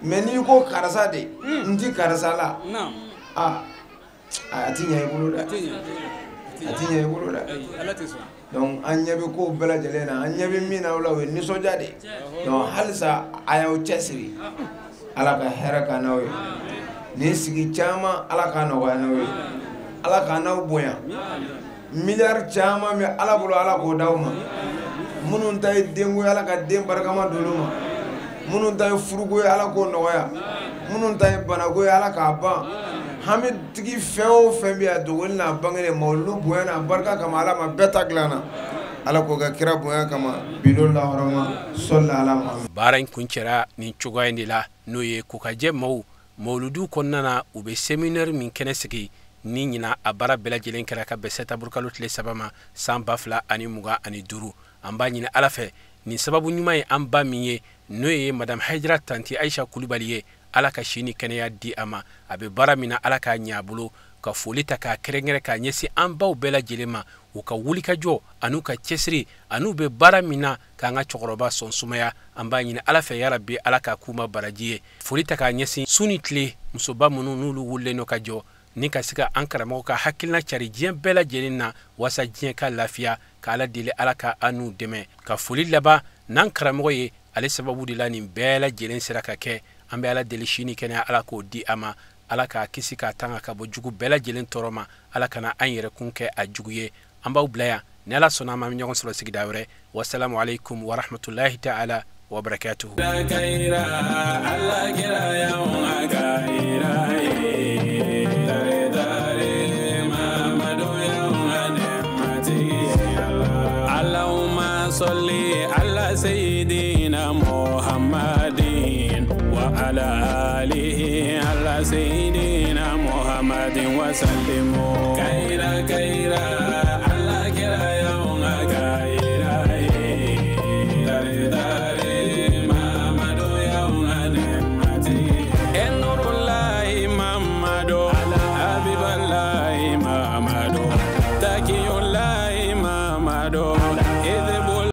Mais n'i ko karisa de n ti karisa la, a ti ɲɛ i bolo dɛ. A ti ɲɛ i bolo dɛ. Donc an ɲɛ bɛ kow bɛɛ lajɛlen na, an ɲɛ bɛ min na o la, o ye nisɔndiya de ye. Donc halisa a y'aw cɛsiri, Ala ka hɛrɛ k'an n'aw ye. Nin sigi caman, Ala k'a nɔgɔya n'aw ye, Ala k'an n'aw bonya. Miliyari caman bɛ Ala bolo, Ala k'o d'aw ma. Minnu ta ye denko ye, Ala ka den barikama d'olu ma. Minnu ta ye furuko ye, Ala k'o nɔgɔya. Minnu ta ye banako ye, Ala k'a ban. Hami tigi fɛn o fɛn bɛ yan, dogoli n'a bangenen ma, olu bonya n'a barika kama, Ala ma bɛɛ ta dilan na. Ala k'o kɛ kira bonya kama, bidon lahɔrɔma sɔli ala ma. Baara in kuncɛra nin cogoya in de la, n'o ye Kokajɛ maaw mawuludu kɔnɔna na, u bɛ séminaire min kɛnɛ sigi ni ɲina, a baara bɛɛ lajɛlen kɛra ka bɛn sɛtanburukalo tile 3 ma san 2025. An b'a ɲini Ala fɛ, nin sababu ɲuman ye an ba min ye, n'o ye madame Hayidara Tanti Ayisa Kulubali ye, Ala ka si ni kɛnɛya di a ma. A bɛ baara min na, Ala k'a ɲɛ a bolo. Ka foli ta k'a kɛrɛnkɛrɛn k'a ɲɛsin an baw bɛɛ lajɛlen ma, u ka wulikajɔ an'u ka cɛsiri an'u bɛ baara min na k'an ka cɛkɔrɔba sɔn sumaya. An b'a ɲini Ala fɛ, yarabi Ala k'a k'u ma baraji ye. Foli ta k'a ɲɛsin su ni tile musoba minnu n'olu wulilen don ka jɔ ni ka se ka an karamɔgɔ ka hakilina cari diɲɛ bɛɛ lajɛlen na, waasa diɲɛ ka lafiya. Ka Ala deli, Ala ka an n'u dɛmɛ. Ka foli laban n'an karamɔgɔ ye, ale sababu de la nin bɛɛ lajɛlen sera ka kɛ. An bɛ Ala deli, si ni kɛnɛya Ala k'o di a ma, Ala k'a kisi k'a tanga ka bɔ jugu bɛɛ lajɛlen tɔɔrɔ ma, Ala kana an yɛrɛ kun kɛ a jugu ye. An b'aw bila yan, ni Ala sɔnna a ma, an bɛ ɲɔgɔn sɔrɔ sigida wɛrɛ. Wasalamu aleykum warahmatulahi ta'ala wabarakatuhu. Allahumma salli ala sayyidina Muhammadin wa ala alihi ala sayyidina Muhammadin wa sallimu. Kaira kaira.